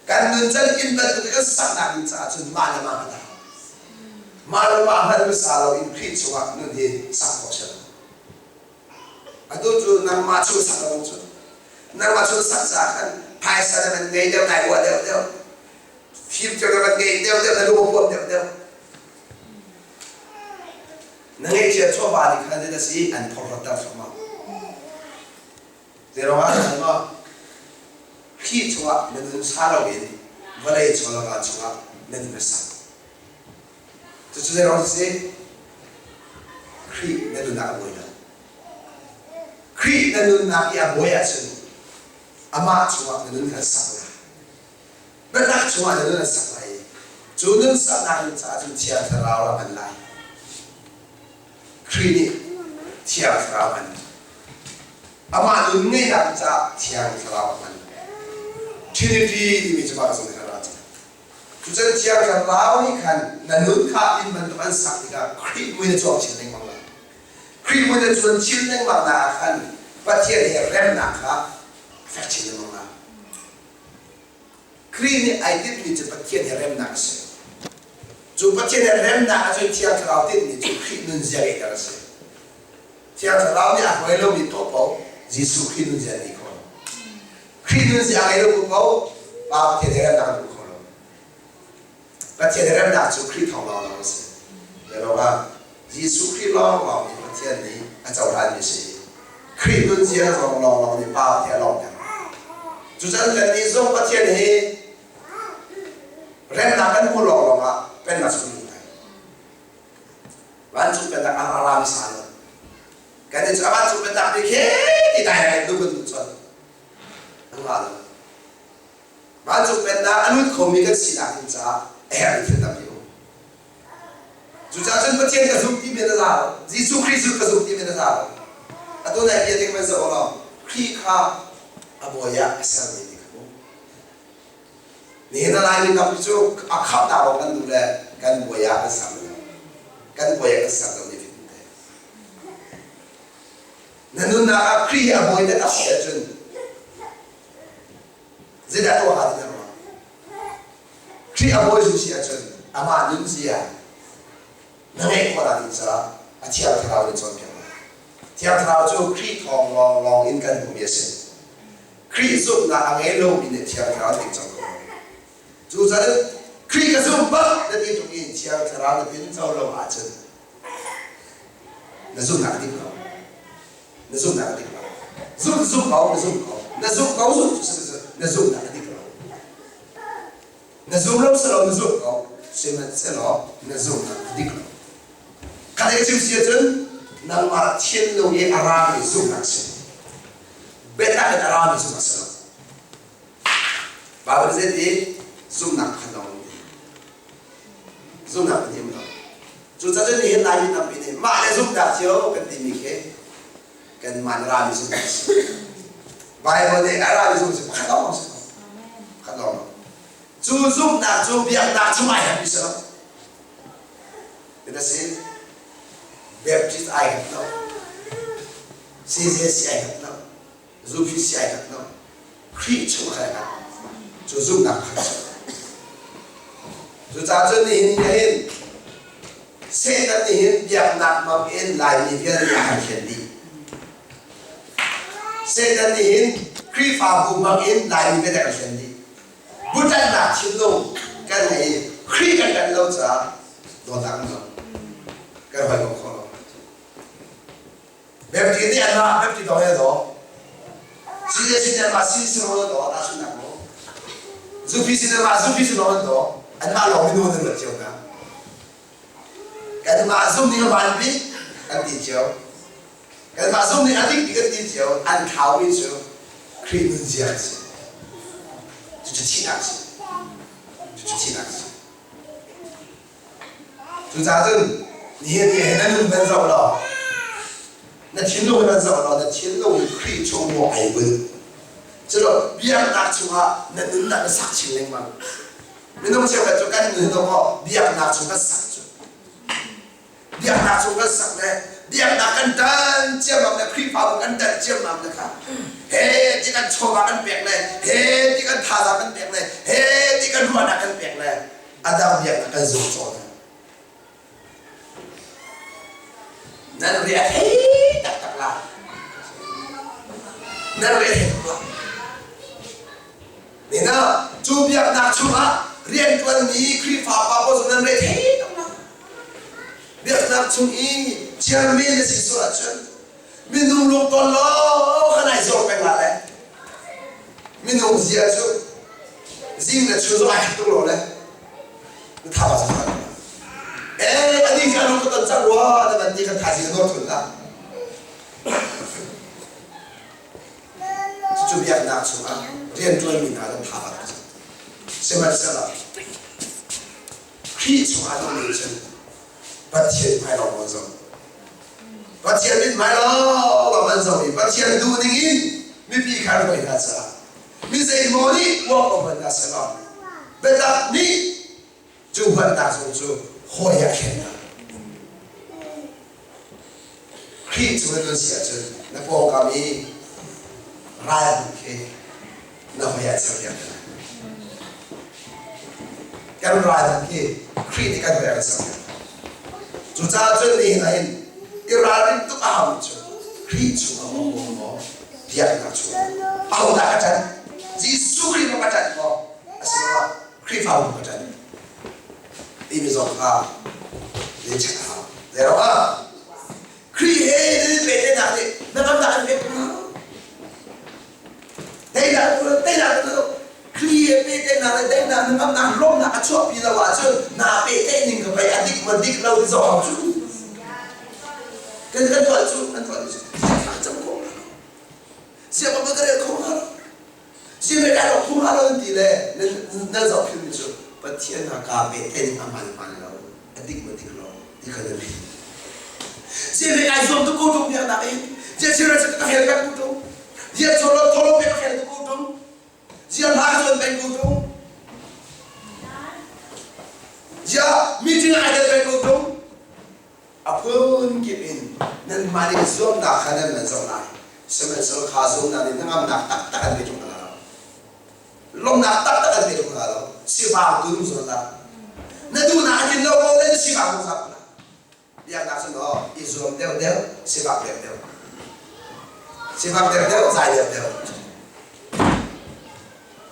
Kan nun can inn bantuk i kan saknak ding caah cun mah le mah hmanh a hau. Mah le mah hmanh hmasa lo in Khrih chungah nun hi sak khawh si lo. Atu cu nangmah chung sak lo cu. Nangmah chung sak caah khan phaisa na van ngei deuh, nai uah deuh deuh. Fimthiam na van ngei deuh deuh, na lung a puam deuh deuh. Na ngeihcia chawva nih khan zeidah si an phorhlawtter thluahmah. Zeiruangah dah maw Khrih chungah na nun sa loin vawlei chawlawva chungah na nun a sak. Cucu zeiruang si? Khrih na nunnak a buai lo. Khrih na nunnak i a buai ahcun amah chungah na nun kha sak lai. Biatak chungah na nun a sak lai i cu nun saknak ding caah cun Thiang Thlarau a hman lai. Khrih nih Thiang Thlarau hman. Amah nun ngeihnak caah Thiang Thlarau a hman. Trinity timi cu mah zong nih a ra cang. Cucun Thiang Thlarau nih khan na nun kha inn bantuk an sak tikah Khrih mui na cuang chin lengmang lai. Khrih mui na cuan chin lengmang nak ah khan Pathian he remnak kha a fek chin lengmang lai. Khrih nih ai tinhmi cu Pathian he remnak a si. Cu Pathian he remnak ahcun Thiang Thlarau tinhmi cu Khrih nunzia ngeihter a si. Thiang Thlarau nih a hruai lomi tuah paoh Jesuh Khrih nunzia ngei kho lo. Khrih nunzia a ngei lo paoh Pa Pathian he remnak an hmu kho lo. Pathian he remnak cu Khrih thawng lawnglawng a si. Zeiruangah Jesuh Khrih lawnglawng nih Pathian nih a cohlanmi a si. Khrih nunzia zong lawnglawng nih Pa Pathian a lawmhter. Cucan kannih zong Pathian hi remnak kan hmuh lawnglawng ah pennak cu kan hmu lai. Vancung pennak a ra hmasa lo. Kannih cu a vancung pennak bik he ti dai ai lu kan duh cun. An ra lo. Vancung pennak a lut khomi kan sinak ding caah a herhmi thil tampi a um. Cucaah cun Pathian ka zum ti men a za lo. Jesuh Khrih cu ka zum ti men a za lo. Atu nai bia ding van zoh law Khrih kha a bawi ah a sermi ti kha mu. Nihin a Laimi tampi cu a khamhnak lawng kan duh le kan bawi ah kan ser lo. Kan bawi ah kan ser lo ni fit te. Na nunnak ah Khrih hi a bawi taktak si ahcun Zeidah tuah hnga ti na ruah? Khrih a bawi zu si ahcun amah nunzia na ngeih khawh nak ding caah a Thiang Thlarau nih cawnpiak lai. Thiang Thlarau cu Khrih thawng lawnglawng in kan hmuhmi a si. Khrih zumhnak a ngei lomi nih Thiang Thlarau an cang kho lo. Cucaah Khrih ka zum bak na ti tung i Thiang Thlarau na tin co lo ahcun na zumhnak a dik lo. Na zumhnak a dik lo. Zumh zumh ko na zumh ko. Na zumh ko zumh na zumhnak a dik lo. Na zum lo si lo na zumh ko. Sihmanhsehlaw na zumhnak a dik lo. Khat ei chim si ahcun nangmah thinlung i a rami zumhnak si. Biatak in a rami zumhnak si lo. Bible zei ti zumhnak khan lawng ti. Zumhnak kan him lo. Cucaah cun nihin Laimi tampi nih mah le zumhnak cio kan timi khi kanmah na rami zumhnak si. Bible nih a rami zumh si pakhat lawng si. Pakhat lawng. Cu zumhnak cu biaknak chung ai hep mi si lo. Ita si Baptist ai hep lo. CJC ai hep lo. Zufi si ai hep lo. Khrih chung ai hep. Cu zumhnak kha si. Cucaah cun nihin ni hin Satan nih hin biaknak hmang in Laimi vialte a kan hlen dih. Satan nih hin Khrihfabu hmang in Laimi vialte a kan hlen dih. Buṭannak thinlung kan ngei i Khrih kan ṭanh lo caah dawtnak kan lo. Kan hawikom kho lo. Baptist nih anmah Baptist dawh he daw. CAC nih anmah CAC lawng an daw, tahchunhnak mu. Zupi sin anmah Zupi sin lawng an daw. Anmah lawng minung an ruat cio hna. Kanmah zum ning a van bik an ti cio. Kanmah zum ning a dik bik an ti cio. An thlaumi cu Khrih nunzia an si. Cucu thihnak a si. Cucu thihnak a si. Cucaah cun nihin ni hin na nun van zoh law na thinlung hi van zoh law na thinlung hi Khrih chung maw ai bunh. Culo biaknak chungah na nunnak na sak chin lengmang. Minung cheukhat cu kan nun maw biaknak chung kan sak cu. Biaknak chung kan sak le biaknak kan ṭan ciammam le Khrihfabu kan ṭan ciammam le kha he ti kan chawva kan pek le he ti kan thazaang kan pek le he ti kan ruahnak kan pek le a dang biaknak kan zum cawn. Nan ri a thei taktak la. Nan ri a thei tuk la. Nina cu biaknak chungah rianṭuanmi Khrihfa pa pawl cu nan re thei tuk la. Biaknak chung i chairman na si sual ahcun minung lungton law khan ai zuar peng la le minung zia cu zing le chun zong ai khat tuk lo le na tha ba cang eh ani ka lung ka ton cang rua na van ti kan thaizing na thun la cucu biaknak chungah rianṭuanmi hna kan tha ba cang sihmanhsehlaw Khrih chungah a nungmi cun Pathian hmai lawng an zoh. Pathian mithmai lawng an zoh i Pathian duh ning in mipi kha an hruai hna caah mi zeimaw nih uang ko hmanh hna sehlaw biatak nih cu huatnak zong cu hawi ah khen hna. Khrih cu na nun si ahcun na pawngkam i ral khi na hoi ah serpiak hna. Kan ral khi Khrih nih kan hoi ah kan serpiak. Cucaah cun nihin ah hin i ralrin tuk a haumi cu Khrih chungah maw maw maw biaknak chungah ahodah ka ṭanh? Jesuh Khrih maw ka ṭanh maw? Asiloah Khrihfabu ka ṭanh? Timi zong kha na check a hau. Zeiruangah? Khrih he nan i pehtlaihnak nih na ngamnak an pek hna. Teinak teinak Khrih he pehtlaihnak le daihnak na ngamnak lawmhnak a chuahpi lo ahcun naa pehtlaih ning ka pei a dik ma dik lo ti zong hau cu. Kan kan tuah cu kan tuah cu cam khawh hna lo. Siangpahrang ka rel kho hna lo. Siangpahrang ka kho hna lo ti le nan zoh philmi cu Pathian ha kaa pehtlaih ning a hman hman lo a dik ma dik lo ti kha na rin. Siangpahrang ai zuam tuk ko ṭung biaknak in zia chira ka fel kan ku ṭung zia cholo tholo pe ka fel tuk ko ṭung zia hla ka cawn peng ko ṭung zia meeting ai tel peng ko ṭung a phun kip in nanmah nih zuamnak kha nan man zoh lai sihmanhsehlaw kha zuamnak nih hnangamnak taktak an pe ṭung hna lo lawmhnak taktak an pe ṭung hna lo sifang tu nu zawn la na duhnak a tlin lo ko le na sifang tu zap la biaknak cun aw i zuam deuh deuh sifak deuh deuh sifak deuh deuh zai deuh deuh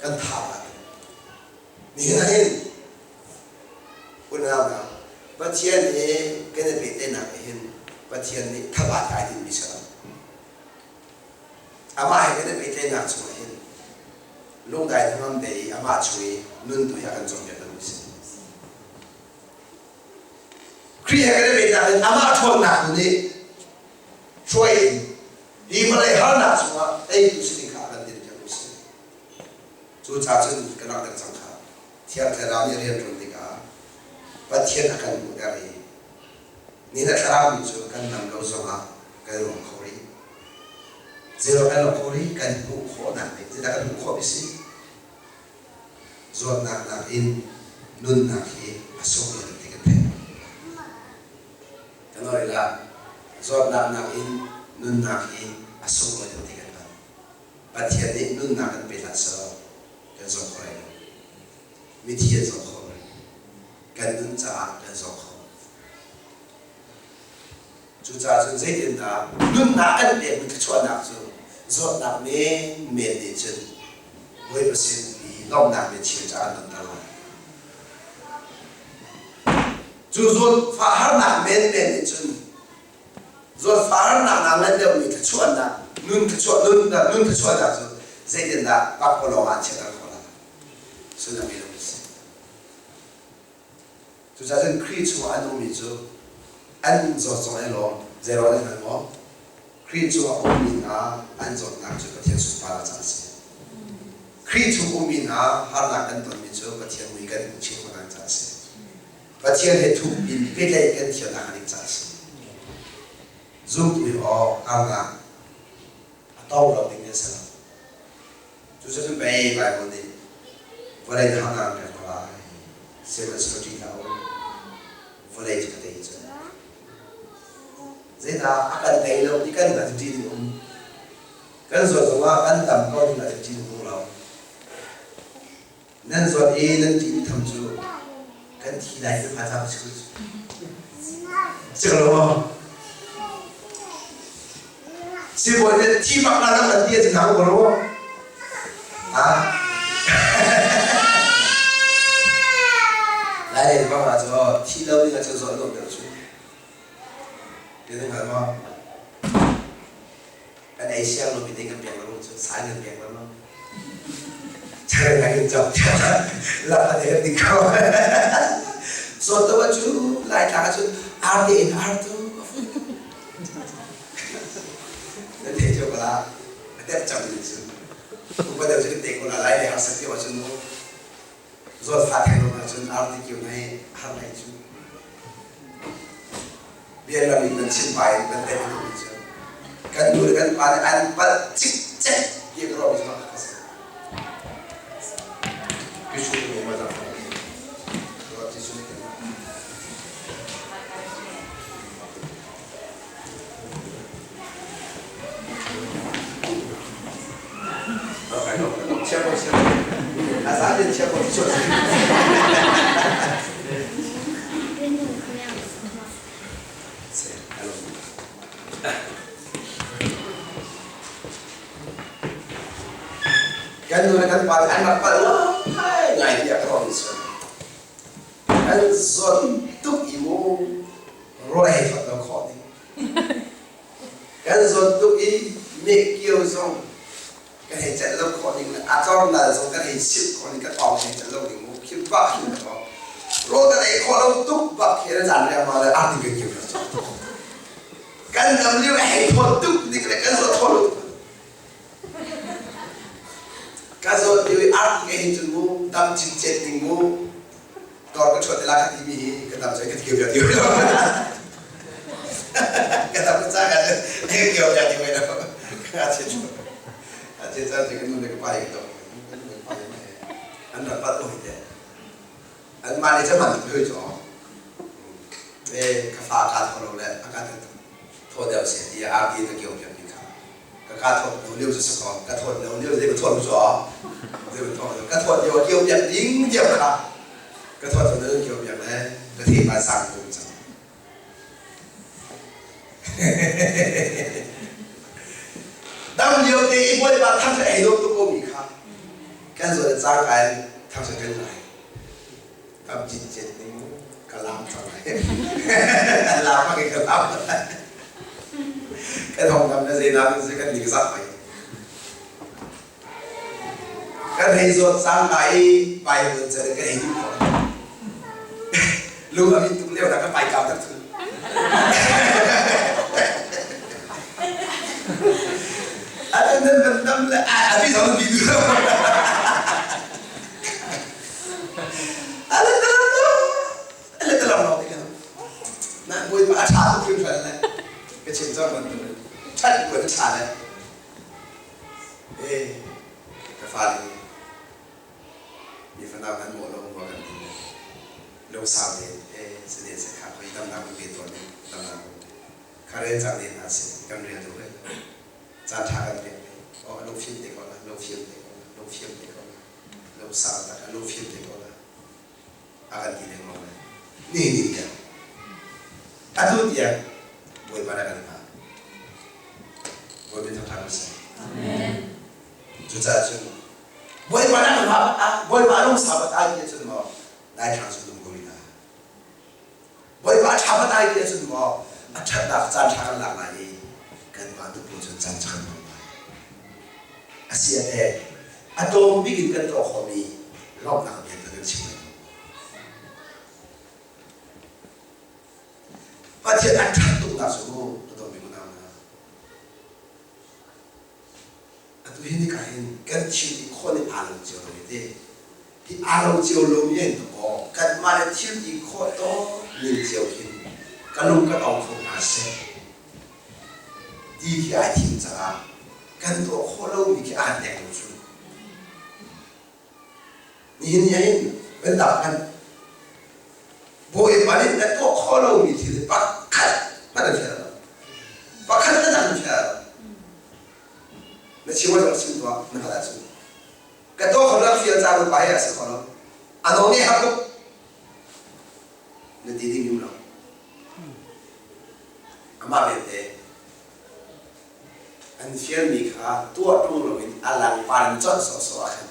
kan tha la nihin ah hin Unau hna, Pathian he kan i pehtlaihnak ah hin Pathian nih thabat ai tinhmi si lo. Amah he kan i pehtlaihnak chungah hin lungdai hnangam te i amah chung i nun tu hi a kan cawnpiak lomi si. Khrih he kan i pehtlaih in amah ṭhawnnak tu nih hruai in hi vawlei harnak chungah teitu si ding kha a kan tinhpiak u sih. Cucaah cun ka langhter cang kha Thiang Thlarau nih rian ṭuan tikah Pathian a kan hmuhter i ni na thlarau mi cu kan dam lo zongah kan ruang kho rih. Zeiruang kan lawm kho rih? Kan hmuh khawhnak nih zeidah kan hmuh khawh mi si? Zawtnak nakin nunnak hi a sunglawi tuk ti kan theih. Kan oi la, zawtnak nakin nunnak hi a sunglawi tuk ti kan hngalh. Pathian nih nunnak kan pe hlah selaw kan zaw kho lai lo. Mithi an zaw kho lo. Kan nun caah kan zaw kho. Cucaah cun zeitindah nunnak kan pekmi thluachuahnak cu zawtnak menmen nih cun Bawipa sin i lawmhnak biachim caah an donter lai. Cu zawtfah harnak menmen nih cun zawtfah harnak naa ngan deuhmi thluachuahnak nun thluachuah nun nun thluachuahnak cu zeitindah pakpalawng ah an chiahter khawh lai? Sullam ngei lomi a si. Cucaah cun Khrih chungah an ummi cu an zawt zong an i lawm. Zeiruang an hngal maw? Khrih chungah ummi hna an zawtnak cu Pathian sunparnak caah a si. Khrih chung ummi hna harnak kan tonmi cu Pathian mui kan hmuh chin khawhnak caah a si. Pathian he thuk in pehtlaih kan thiamnak ding caah a si. Zumtu hi awk harnak a to lo ding an si lo. Cucu pei Baibal nih vawlei na harnak an pek ko lai. Sihmanhsehlaw ṭih hlah u, vawlei cu ka tei cang. Zeidah a kan tei lo ti kan hngalh cu ṭih ding um. Kan zawt zongah kan dam ko ding ah cun ṭih ding um lo. Nan zawt i nan ṭihmi tham cu kan thi lai ti pha cang si si ko lo maw? Sibawi nih thi bak la kan ti a ko lo maw? Ah. Lai lei bang ah cu thi lo ding ah cun zawt nuam deuh cu. Ti na hngal maw? Kan ei siang lo mi te kan pek lo cu sai kan pek lo ma. Chare na kan chok la pa te kan ding ko. So to cu lai tla cu ar te in ar tu. Na thei cio ko la. A tep cham ni cu. Upa deuh cu kan te ko la lai le har sak ti wa cun mu. Zawtfah theng lo ahcun arti kio nai har lai cu. Bialam in kan chim pa in kan teh mi cu kan nu le kan pa nih an palh cikcek ti ka ruah mi cu ka si. Jesuh nih ma zang Jesuh nih Kan nu le kan pa nih an rak palh ngai tiah ka ruah mi cu An zawn tuk i mu rawl a hei thawt lo khawh ding. Kan zawn tuk i mehkio zong kan hei celh lo khawh ding le a tlor nal zong kan hei silh khawh ding ka tawng hei celh lo ding mu khim bak hin ka tawng. Rawl kan ei khawh lo tuk bak khi na zan riangmang le arti kan kio kan dam lio a hei thawt tuk ding le kan zawt thaw lo tuk. Ka zawt lio i arti ka hin cun mu dam cincet ding mu dawr ka chuah te la ka timi hi ka dam cun ka ti kio ti lo. Ka dam ca ka ka kio ti lo. Ka che chu. A che caan cu ka nu le ka pa hi ka dawt. Ka nu le ka pa hi an rak pat lo hi te. An mah nih cun man tuk cu. E ka fa ka tho lo le a ka tho deuh se ti arti ka kio piak mi kha. Ka ka thawt lo lio cu si ko ka thawt lo lio zei ka thawt cu zei ka thawt ka thawt lio kio piak ding diam kha ka thawt lo lio kio piak le ka thei pa sang tum cang dam lio te i bawipa thang sa ei lo tu ko mi kha kan zawn cang kai thang sa kan lai kam cin chet ning ka lam cang lai lam ma ke ka lam kan hong dam na zei na kan kan ning zak pai kan hei zawt cang lai i Bible ca kan hei duh ko lung a min tuk leo na ka pai kau tak thun. A nan nan dam le a ti zong ti du. A le talam lo. A le talam lo ti kan. Na bawipa a ṭha tuk hringhran le ka chim cang bantuk ṭhat bu a ṭha le eh ka fale mi fanau kan mawh lo maw kan ti lungsau tein eh sene se kha koi damnak kan pe tawn ne damnak kan pe kha rel cang ne hna si kan rel tu rel caan ṭha kan pek ve oh lungfim te ko la lungfim te ko la lungfim te ko la lungsau tak lungfim te ko la a kan ti lengmang le ni ni tiang atu tiang Bawipa na kan hngah Bawipa thangṭhat kan si. Amen. Cucaah cun Bawipa na kan hngah Bawipa lungsau bat ai ti cun maw nai thlang cu dum ko rih la. Bawipa ṭha bat ai ti cun maw a ṭhatnak caan ṭha kan lak lai i kanmah tupu cun caan ṭha kan hmang lai. A si a te a tlawm bik in kan tuah khawhmi lawmhnak bia kan chim lai. Pathian a ṭhat tuknak cu a dawmi unau hna. Atu hi nika hin kan thil ti khawh nih aa lo cio lo i te. Hi aa lo cio lomi hin aw kanmah le thil ti khawh tawn ning cio hin ka lung ka tong kho hna seh ti khi ai thim caah kan tuah khawh lomi khi aan nek lo cu. Nihin ni hin kan hmanh Bawipa nih na tuah khawh lomi thil pakhat hmanh an fial lo. Pakhat hmanh an fial lo. Na chim zong chim tuah na hngalh ahcun. Ka tuah kho lo fial ca Bawipa he a si kho lo. A nawl nih har tuk. Na ti ding um lo. Amah belte an fialmi kha tuah ṭung loin a langpar in conh sawhsawh ah khan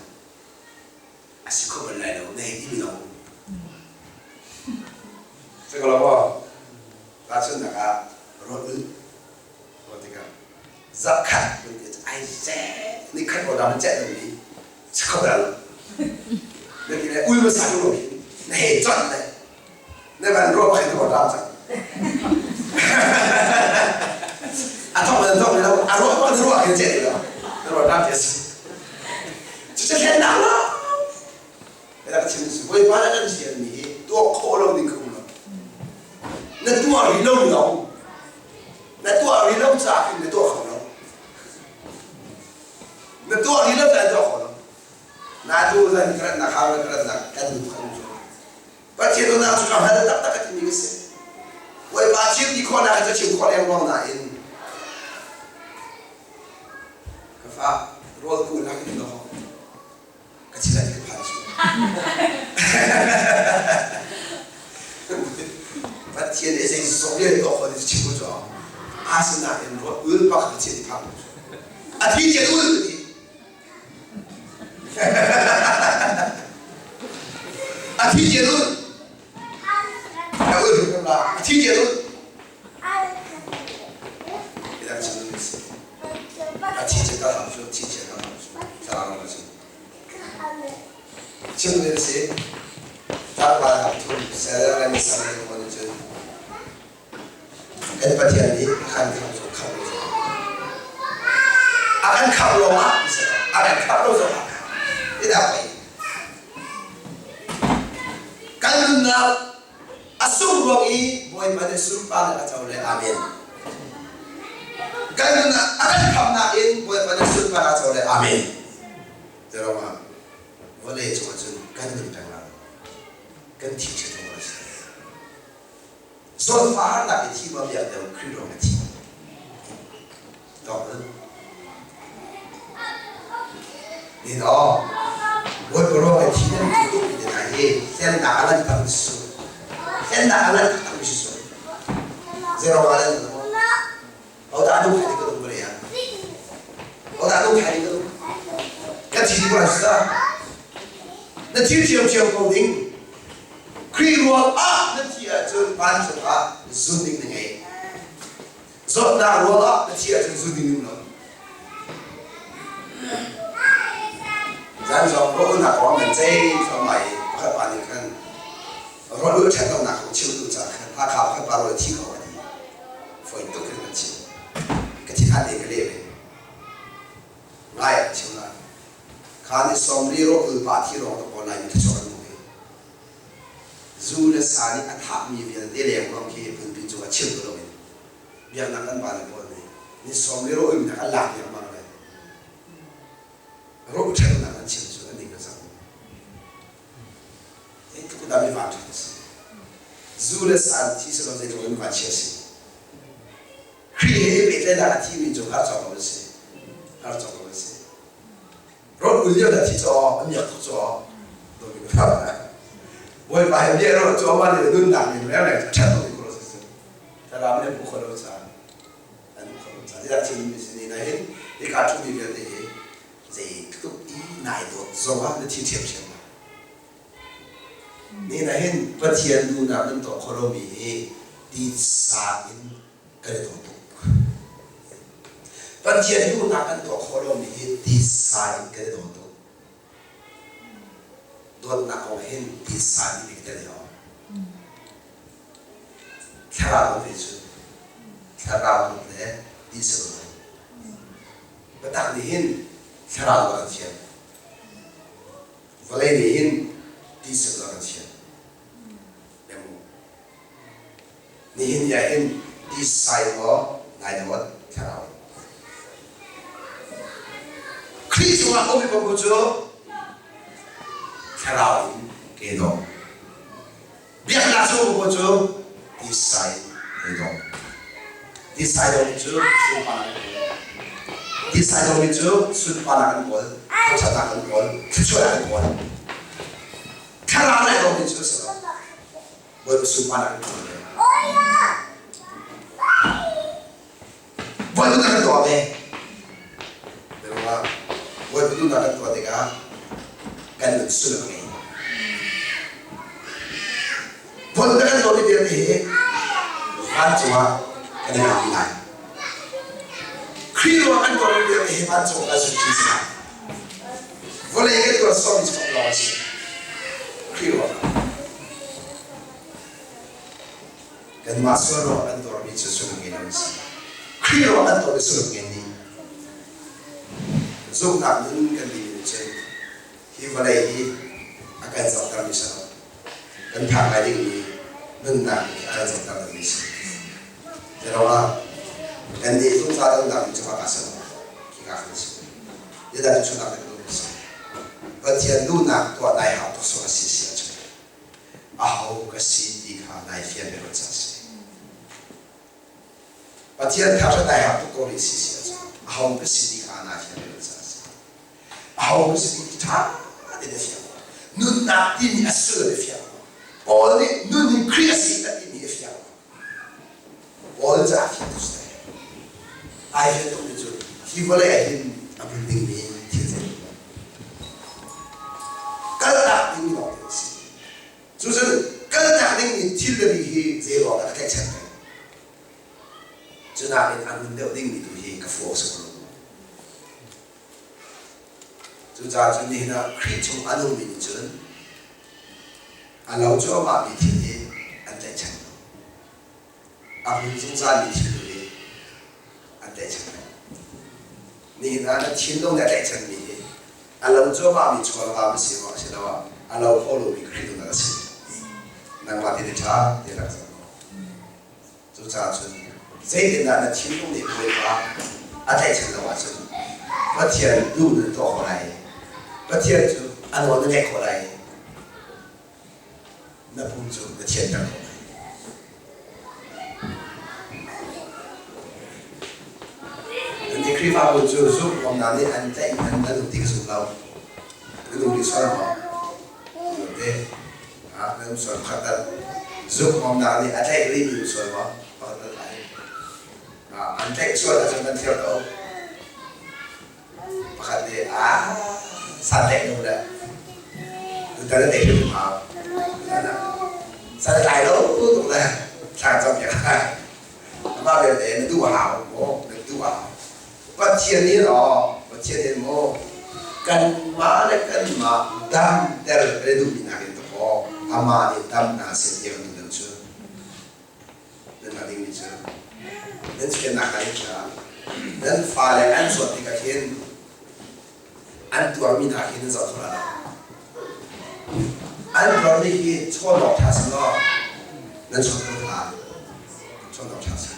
a si kho bal lai lo na hei ti mi lo si ko lo maw tahchunhnak ah rawl ul rawl tikah zakhat kun ti ai zek ni khat rawl dam ceh ding si kho bal lo na ti le ul hmasa ṭung lo hin na hei conh le na van ruah khin rawl ram cang a thong le thong lo a ruah ruah ruah khin ceh lo na rawl ram ti a si cucu hlennak lo rak chim si Bawipa na kan sian mi hi tuah khawh lo ding kha um lo na tuah rih lo lo na tuah rih lo caah khin na tuah kho lo na tuah rih lo caah na tuah kho lo na tu zan karat na khar karat na kan du khan cu Pathian dawtnak cu ka hal taktak a timi ka si. Bawipa chim ti khawhnak cu chim khawh lengmang nain ka fa rawl ku lak in lo ka thil ti ka phan cu. Pathian nih zei zong vialte tuah khawh ti chim ko cu asinain rawl ul bak ka thil ti phang a thi tian ul ti A thi cia dun. A ul hrim la. A thi cia dun. Midang chim dun si. A thi cia ka ham cu, thi cia ka ham cu. Thlarau lam cu. Chim dun si. Tlangval ham thum, sel le sam le mon cun. Kan Pathian nih a kan khamh cu khamh lo zong a kan khamh lawngah a kan khamh lo zongah biatak pei kan nunnak a sung ruang i Bawipa nih sunparnak a co le amen kan nunnak a kan khamhnak in Bawipa nih sunparnak a co le amen Jerome vawlei cungah cun kan nun peng lai kan thi ṭhit lo a si Zawtfah harnak i thi ma biak deuh Khrih ruang i thi. Tawk Ni no, Bawipa ruang i thi nan ti tuk mi te hna hi hlennak a lan tam su. Hlennak a lan tam si su. Zero a lan mo. O da nu khai ko dum bale ya. O da nu khai ko dum. Ka thi ko sa. Na thi thiam thiam ko ding. Khrih ruang ah na thi ahcun vancung ah zun ding na ngei. Zawtnak ruang ah na thi ahcun zun ding um lo. Zan zong rawlnak kong nan cei thluahmah i pakhat pa nih khan rawl ulh ṭhat lonak kong chim duh caah khan Hakha pakhat pa rawl thi ko a ti. Fawi tuk in kan chim. Ka thikhat te ka leh ve. Ngai ah chim lai. Kha ni sawmli rawh ulpa thi rawng to pawl lai mi thluachuah kan hmuh hi. Zu le sa nih a thahmi vialte lengluang khi phunpi cung ah chim ko loin biaknak kan pa le pawl nih ni sawmli rawh ulnak an lak lengmang le rawh ṭhatnak an chim cu an ning a zang. Zeitluk dah mi vanṭhat a si. Zu le sa thi si lo zeitluk in vanchia si. Khrih he i pehtlaihnak a thimi cu har cawk lo an si. Har cawk lo an si. Rawl ul lio dah thi caw, a miak tuk caw. Bawipa he bia ro caw ma le nunnak ning reng reng ṭhat lo ko si si. Thlarau nih an hmu kho lo ca. An hmu kho lo ca. Zeidah thil mi si ni na hin hika ṭhumi vialte hi zeitluk i nai dawt zong ah na thi ṭhiamṭhiam lai. Nihin ah hin Pathian duhnak nan tuah khawh lomi hi titsa in kan i daw tuk. Pathian duhnak kan tuah khawh lomi hi titsa in kan i daw tuk. Dawtnak kong hin titsa in i tel i Thlarau ve cu thlarau dawt le titsa dawt. Biatak nih hin thlarau a kan fial. Vawlei nih hin tisik a kan fial. Nihin ni ah hin tisai maw nai dawt thlarau. Khrih chungah um mi cu thlarau in ke dawh. Biaknak chung um cu tisai ke dawh. Tisai dawh cu sunparnak an kawl. Tisai dawh cu sunparnak an kawl, thangṭhatnak an kawl, thluachuahnak an kawl. Thlarau lei dawh cu a si lo. Bawipa sunparnak an kawl ve. Bawipa na kan tuah ve. Bawipa duhnak kan tuah tikah kan nun sullam a ngei. Bawipa na kan tuahmi vialte hi vancung ah kan i ngan lai. Khrih ruang kan tuahmi vialte hi vancung ah kan sung chin lai. Vawlei kan tuah sawmi cu lawng a si. Khrih ruang Kanmah sual ruang kan tuarmi cu sullam ngei lo an si. Khrih ruang kan tuarmi sullam ngei nih zumhnak nun kan dih nih cun hi vawlei hi a kan zohtermi si lo. Kan phak lai dingmi nunnak nih a kan zohtermi si. Zeiruangah kan nih zungzal nunnak cu ka si lo. Khika kan si. Zeidah cu chunak kan duhmi si. Pathian duhnak tuah nai hau tuk sual a si si ahcun aho ka si ti kha nai fian ve rua ca si. Pathian kha hrat nai hau tuk ko rih si si ahcun aho ka si ti kha nai fian ve rua ca si. Aho ka si ti ṭha tein na fiang. Nunnak timi a sullam na fiang. Paul nih nun in Khrih a si a timi a fiang. Paul cu aa fiang tuk si. Ai fian tukmi cu hi vawlei ah hin a hmun dingmi thil zei kaltak dingmi lawng te a si. Cucun kaltak dingmi thil le mi hi zei ruang dah ka tlaihchan peng? Cu nakin a hmun deuh dingmi tu hi ka fuh awk si ko lo maw? Cucaah cun nihin ah Khrih chung a nungmi nih cun a lo cuahmahmi thil hi an tlaihchan lo. A hmun zungzalmi thil tu hi an tlaihchan lo. Nihin ah na thinlung nih a tlaihchanmi hi a lo cuahmahmi chawlva ma si maw asiloah a lo kho lomi Khrih tu dah a si. Nangmah ti ṭha ti rak zoh ko. Cucaah cun zeitindah na thinlung nih Bawipa a tlaihchan lo ahcun Pathian duh na tuah khawh lai i Pathian cu a nawl na ngaih khawh lai i na pum cu na thianter khawh lai. Nannih Khrihfabu cu zumhawmnak nih an tlaih an nan um ti ka zum lo. Nan um ti sual maw? Te, nan um sual pakhat tal. Zumhawmnak nih a tlaih rihmi um sual maw? Pakhat tal tlai. An tlaih sual ahcun kan thiar ko. Pakhat nih a san tlaih nu le tutan an tlaih hrim hau. San a tlai lo tuk le thla cam piak lai. Amah belte na duh a hau maw? Na duh a hau. Pathian nih aw, Pathian nih maw kanmah le kanmah damter kan i duhmi nakin dakaw amah nih dam hna seh ti a kan duh deuh cu. Nan hngalh dingmi cu. Nan fiannak ah hin nan fale an zawt tikah hin an tuarmi hna khi nan zoh kho lai lo. An tuarmi hi chawn awk ṭha si law nan chawn kho hna. Chawn awk ṭha si.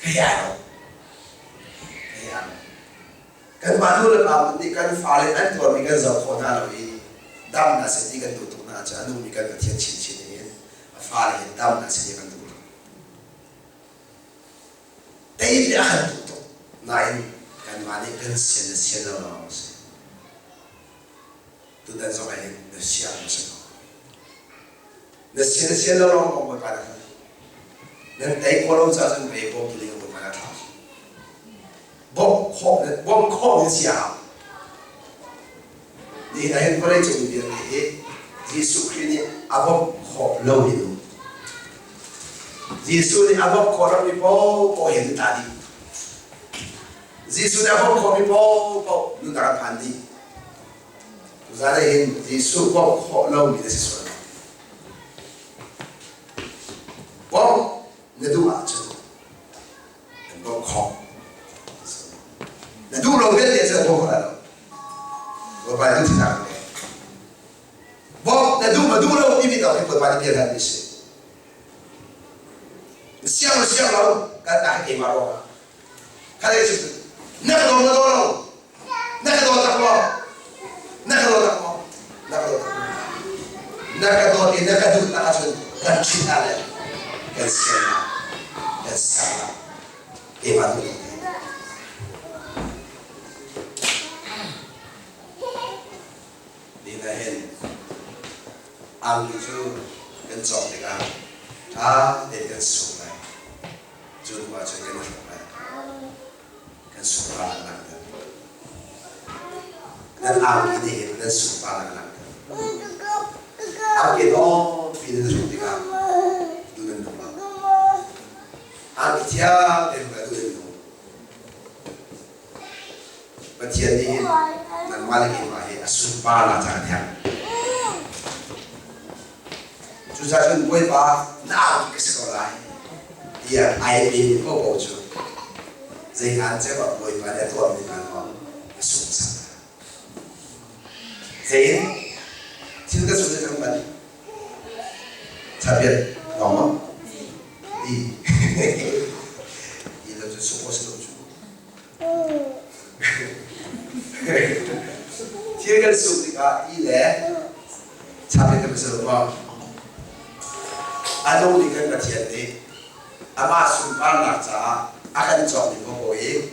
Kei ai lo. Kei ai lo. Kanmah nu le pa nih kan fale an tuarmi kan zoh khawh hna lo i dam hna seh ti kan duh tuk hna ahcun a nungmi kan Pathian chinchin nih hin a fale hin dam hna seh ti kan duh lo. Tei le a kan duh tuk nain kanmah nih kan sian le sian lo lawng a si. Tutan zong ah hin na siang na si ko. Na sian le sian lo lawng kong Bawipa na kan nan tei khawh lo caah cun ve bawm tu ding Bawipa na thlah. Bawmh khawh bawmh khawh in si a hau. Nihin ah hin vawleicung vialte hi Jesuh Khrih nih a bawmh khawh lo mi nu. Jesuh nih a bawmh khawh lomi paohpaoh hi an tla dih. Jesuh nih a bawmh khawhmi paohpaoh nunnak an phan dih. Tuzaan ah hin Jesuh bawmh khawh lomi na si sual. Bawmh na duh ahcun an bawmh khawh. Na duh lo vialte cu an bawm khawh lai lo. Bawipa nih duhnak an pek. Bawmh na duh ma duh lo timi tawk hi Bawipa nih bia hal mi si. Siang lo siang lo kan ta hi keimah ruangah. Kha le cu na ka daw na daw lo. Na ka daw tak maw? Na ka daw tak maw? Na ka daw tak maw? Na ka dawt i na ka duh tak ahcun kan ṭhit ah le kan sian ah kan ser ah keimah duh lo. Nina hin angki cu kan cawk tikah ṭha tein kan suk lai. Cu hnu ahcun kan i hruk lai. Kan sunparnak a langhter. Nan angki nih hin nan sunparnak a langhter. Angki dawpi nan hruk tikah duh nan nung lo. Angki thiang tein hruk ah duh nan nung. Pathian nih hin nangmah le keimah hi a sunparnak ca kan herh. Cucaah cun Bawipa na angki ka si ko lai tiah ai pemi paohpaoh cu zei ngan cem ah Bawipa nih a tuahmi hna maw a sung cang. Zei in thil ka sung kan ban chapiat lawng maw? Ti. Ti lo cu sung awk si lo cu. Thil kan suk tikah ti le chapiat kan si lo maw? A nung nih kan Pathian nih amah sunparnak caah a kan cawkmi paohpaoh hi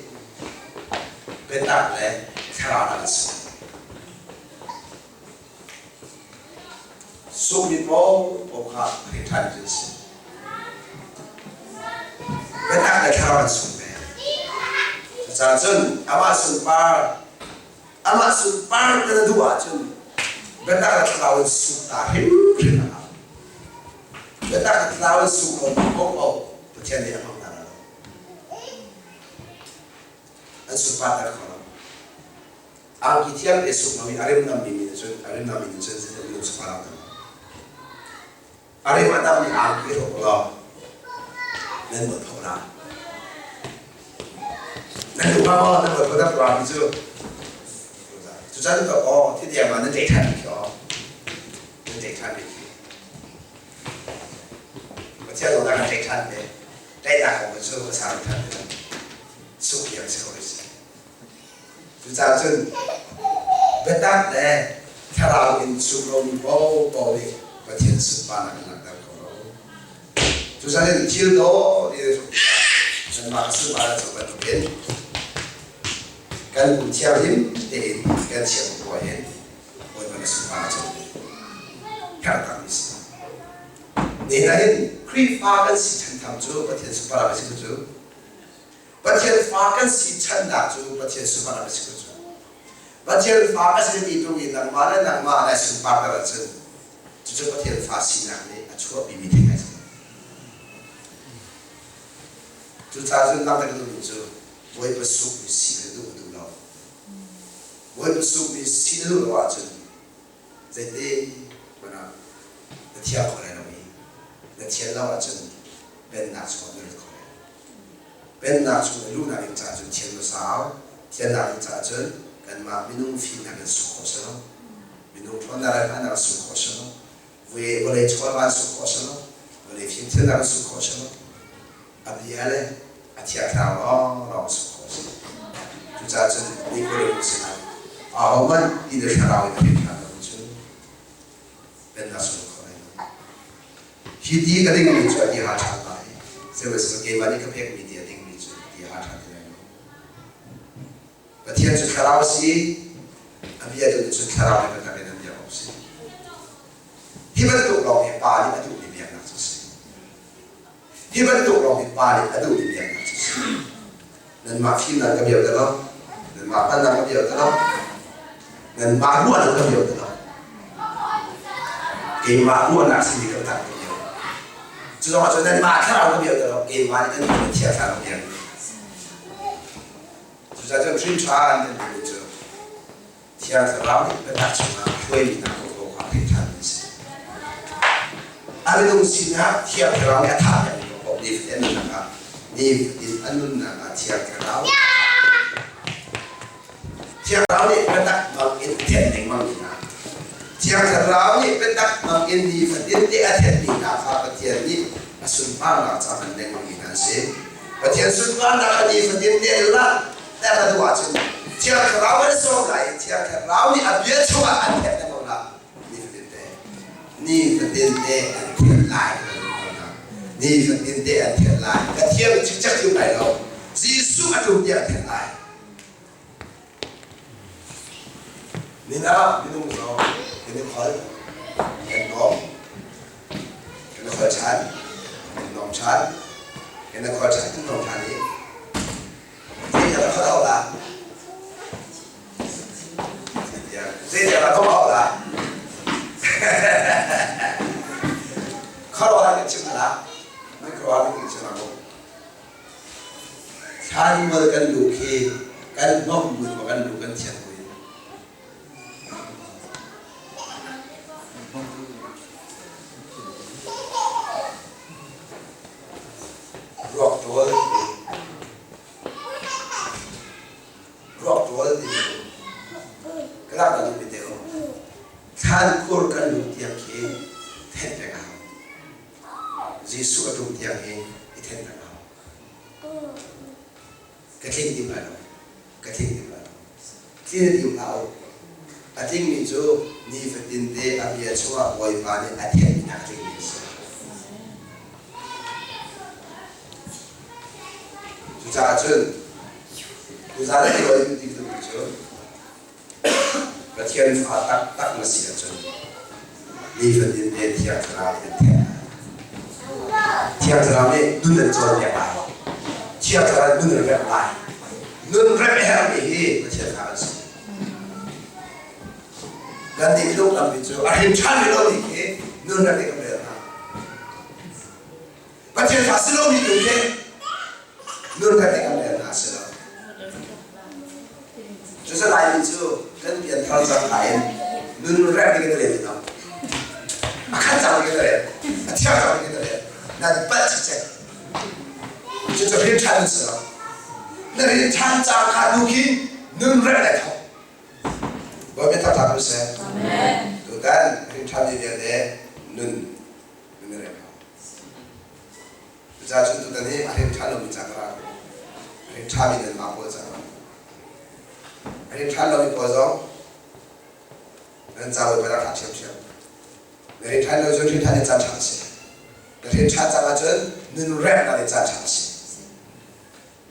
biatak le thlarau an si. Sukmi paohpaoh kha hei ṭhan cu a si. Biatak le thlarau an sung ve. Cucaah cun amah sunpar amah sunpar ka na duh ahcun biatak le thlarau in suk ta hrimhrim a hau. Biatak le thlarau in suk lo paohpaoh Pathian nih a hmang hna lo. An sunparter kho lo. Angki thiang te suk lo i a rim nammi mi nih cun a rim nammi nih cun zeitin minung suk a rak A rim a nammi angki hruk law nan mual pho la. Nan duh hnga maw nan mual pho tak rua cu. Cucan ka aw thi tiang ma nan tei ṭhan khi aw. Nan tei ṭhan khi. Pathian zong kan tei ṭhan te. Teinak kong cu ka sang ṭhan te. Suk hiang si ko si. Cucaah cun biatak le thlarau in sum lomi paohpaoh nih Pathian sunparnak an langhter kho lo. Cucaah cun thil dawh ti kanmah ka sunparnak cu bantukin kan pum thianghlim tein kan chiah khawh hin Bawipa na sunparnak cu herh takmi a si. Nihin ah hin Khrihfa kan si chan tham cu Pathian sunparnak a si cu Pathian fa kan si channak cu Pathian sunparnak a si ko cu. Pathian fa a si ti tung i nangmah le nangmah nai sunparter ahcun cucu Pathian fa sinak nih a chuahpimi thil a si. Cucaah cun nang le ka duhmi cu Bawipa sukmi si na duh duh lo. Bawipa sukmi si na duh lo ahcun zeiti hmanh ah na thiang kho lai lo i na thian lo ahcun pennak chungah na lut kho lai lo. Pennak chung i luhnak ding caah cun thian hmasa hau. Thiannak ding caah cun kanmah minung fimnak in suk khawh si lo. Minung ṭhawnnak le hngalhnak in suk khawh si lo. Vawlei chawlva in suk khawh si lo. Vawlei fimthiamnak in suk khawh si lo. A bia le a thiangthlarau lawnglawng suk khawh a si. Cucaah cun Nicodemus sinah ahohmanh ti le thlarau in a hrin ṭhan lo cun pennak sung kho lai lo. Hi ti a dingmi cu a ti ha ṭhan lai. Sihmanhsehlaw keimah nih ka pekmi ti a dingmi cu a ti ha ṭhan ti lai lo. Pathian cu thlarau a si, a bia tu nih cun thlarau le biatak in an biak awk a si. Hi bantuk lawng hi Pa nih a duhmi biaknak cu a si. Hi bantuk lawng hi Pa nih a duhmi biaknak cu a si. Nanmah fimnak ka biau ti lo, nanmah hngalhnak ka biau ti lo, nanmah ruahnak ka biau ti lo. Keimah ruahnak simi ka tak ka biau. Cu zong ahcun nanmah thlarau ka biau ti lo, keimah nih kan duhmi thiang thlarau ka biau. Cucaah cun hrin ṭha an kan timi cu Thiang Thlarau nih biatak chungah hruaimi hna koko kha theih ṭhan an si. A minung sinak Thiang Thlarau nih a thah piakmi koko nifatin an nunnak ah nifatin an nunnak ah Thiang Thlarau Thiang Thlarau nih biatak bang in a thenh lengmang mi hna Thiang Thlarau nih biatak bang in nifatin te a thenhmi hna kha Pathian nih a sunparnak ca hman lengmang mi hna an si. Pathian sunparnak kha nifatin te lang ter a duh ahcun Thiang Thlarau an sawm lai i Thiang Thlarau nih a bia chungah an thenh te ko la. Nifatin te nifatin te an thenh lai. Nifatin te an thenh lai. Ka thiam cikcek ṭung lai lo. Jesuh a tlum tiah an thenh lai. Nina minung zong kan i kholh, kan nawm, kan i kholh ṭhan, kan nawm ṭhan, kan i kholh ṭhan, kan nawm ṭhan i zeidah ka kholh la? Zeidah ka kholh la? Khuaruahhar kan chim hna. Nan khuaruahhar kan chim hna. Thlanmual kan luh khi kan hnawm bu in kan luh kan thian bu in. Ruak ṭawl ruak ṭawl ti ka lak dah duh te o. Thlankhur kan luh tiang khi thenh peng a hau. Jesuh a ṭum tiang hi i thenh peng a hau. Ka tling tim lai lo. Ka tling tim lai lo. Tlin tim hlah u. A tlingmi cu nifatin te a bia chungah Bawipa nih a theihmi hna a tlingmi a si. Cucaah cun tuzaan a ti ti duhmi cu Pathian fa taktak na si ahcun nifatin te Thiang Thlarau nih an theih lai. Thiang Thlarau nih nun an cawnpiak lai. Thiang Thlarau nih nun an remh lai. Nun remh a herhmi hi Pathian fa kan si. Kan nih minung tampi cu a hrin ṭhan rih lomi khi nun remh nih kan rel hna. Pathian fa si lomi tu khi nun remh nih kan rel hna si lo. Cucu Laimi cu kan pianthar cang nain nun remh nih kan rel ti lo. A khat cang nih kan rel. A thiang cang nih kan rel. Nan palh cikcek. Cucu rin ṭhan si lo. Na rin ṭhan cang kha tu khi nun remh le thawk. Bawi biatak hlah ko seh. Tutan rin ṭhan mi vialte nun nun remh hau. Cucaah cun tutan hi a rin ṭha lomi ca ka ra ko. A rin ṭhami nanmah pawl ca ka ra. A rin ṭhan lomi pawl zong nan ca Bawipa rak hlah ṭhiamṭhiam. Na rin ṭhan lo cun rin ṭhan in caan ṭha a si. Na rin ṭhan cang ahcun nun remnak in caan ṭha a si.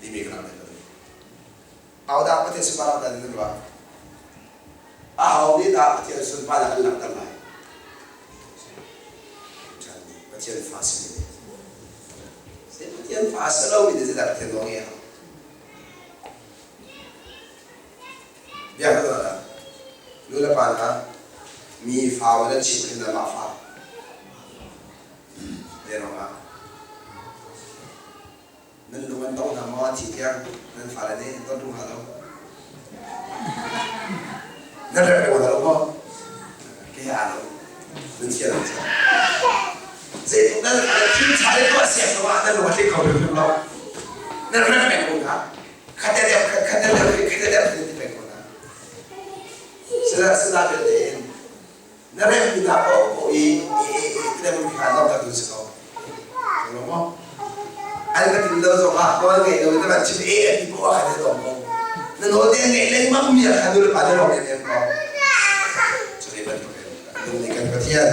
Timi ka rak duh. Ahodah Pathian sunparnak dah nan ruah? Aho nih dah Pathian sunparnak an langhter lai? Pathian fa si mi Pathian fa si lo mi zeidah Pathian nawl ngei hau? Bia ka tuah nu le pa hna mi fa nan chim khin mah fa Zeiruangah? Nan lung an tong hna maw thi tiang nan fale nih an ton ṭung hna lo? Nan rep lengmang hna lo maw? Ke he aa lo. Nan thian lo cang. Zeitluk nan thil ṭha le tuah siang lo ah nan lung a tling kho hrimhrim lo. Na rem peng ko hna. Khate deuh khate deuh khate deuh ti peng ko hna. Sila sila vialte in na rem mi hna paoh paoh i i i mun kha dong tak tu si ko. Lo mo? An ka tin lo zong ah nawl ngei lo in na van chim e an ti paoh ah khan na dong ko. Na nawl te ngeih lengmang mi ah khan nu le pa na lawng em ko. Cu bantuk in lung nih kan Pathian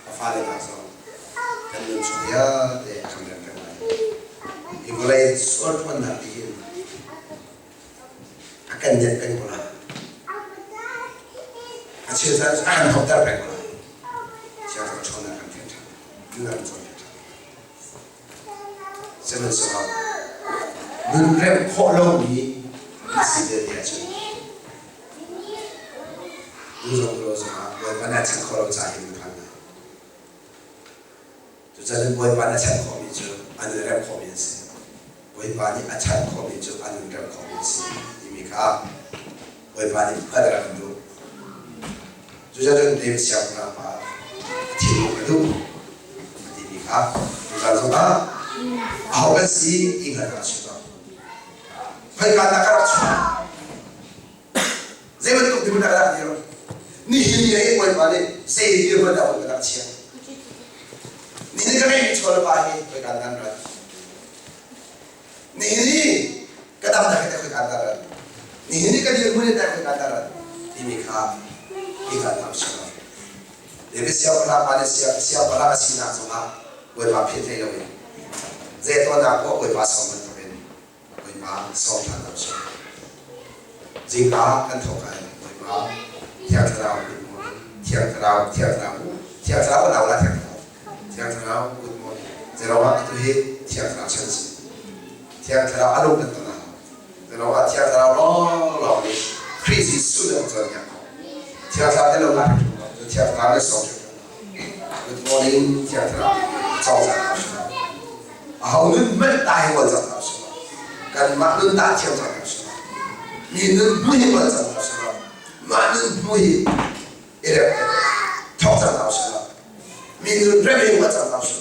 a fale hna zong kan nun chung vialte a kan rem peng lai. Hi vawlei sual ṭhawnnak ti hin a kan nenh peng ko lai. A cheu caan cu a kan thawkter peng ko lai. Siang kan ṭhawnnak kan fian ṭhan. Nun kan cawnpiak ṭhan. Sihmanhsehlaw nun remh khawh lomi na si vialte ahcun tu zong lo zongah Bawipa nih a chanh khawh lo caah hin na phan lai. Cucaah Bawipa nih a chanh khawhmi cu a nun remh khawhmi an si. Bawipa nih a chanh khawhmi cu a nun remh khawhmi an si timi kha Bawipa nih hngalh a rak kan duh. Cucaah David siangpahrang pa a thinlung a duh a timi kha tuzaan zongah aho kan si ti hngalh a si lo. Khoika dah ka rak chuah? Zei bantuk dirhmun dah ka rak dir? Nihin ni ah Bawipa nih zei dirhmun dah ka rak chiah? Nihin ka ngeihmi chaw le pa hi khoika dah an rat? Nihin ni ka damnak hi khoika dah rat? Nihin ni ka dirhmun hi khoika dah rat? Timi kha i hngalh hna usih law. David siangpahrang pa nih siangpahrang a sinak zongah Bawipa philh hlei loin zei tuahnak poah Bawipa sawm bantukin Bawipa sawm ṭhan hna usih. Zingka kan thawk ah hin Bawipa Thiang Thlarau good morning, Thiang Thlarau, Thiang Thlarau, Thiang Thlarau kan au la Thiang Thlarau, Thiang Thlarau good morning. Zeiruangah atu hi Thiang Thlarau chan a si. Thiang Thlarau a lung kan ton a hau. Zeiruangah Thiang Thlarau lawnglawng nih Khrih Jesuh nih a cawnpiak khawh. Thiang Thlarau nih lo la Thiang Thlarau nih sawm Good morning Thiang Thlarau cawng cang hna usih. Aho nun hmanh ta hi ngol cang hna usih. Kanmah nun ta thiam cang hna usih. Mi nun hmu hi ngol cang hna usih. Mah nun hmu hi i rem thawk cang hna usih. Mi nun rem hi ngol cang hna usih.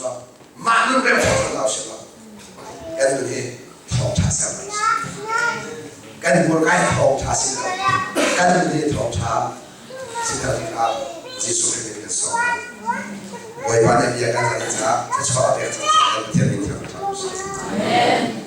Mah nun rem thawk cang hna usih. Kan nun hi thawngṭha ser lo si. Kan hmurka hi thawngṭha si lo. Kan nun hi thawngṭha si lo tikah Jesuh Khrih nih kan sawm hna. Bawipa nih bia kan zalh caah thluachuah a pek cang caah kan Pathian min thiang ṭha. Amen.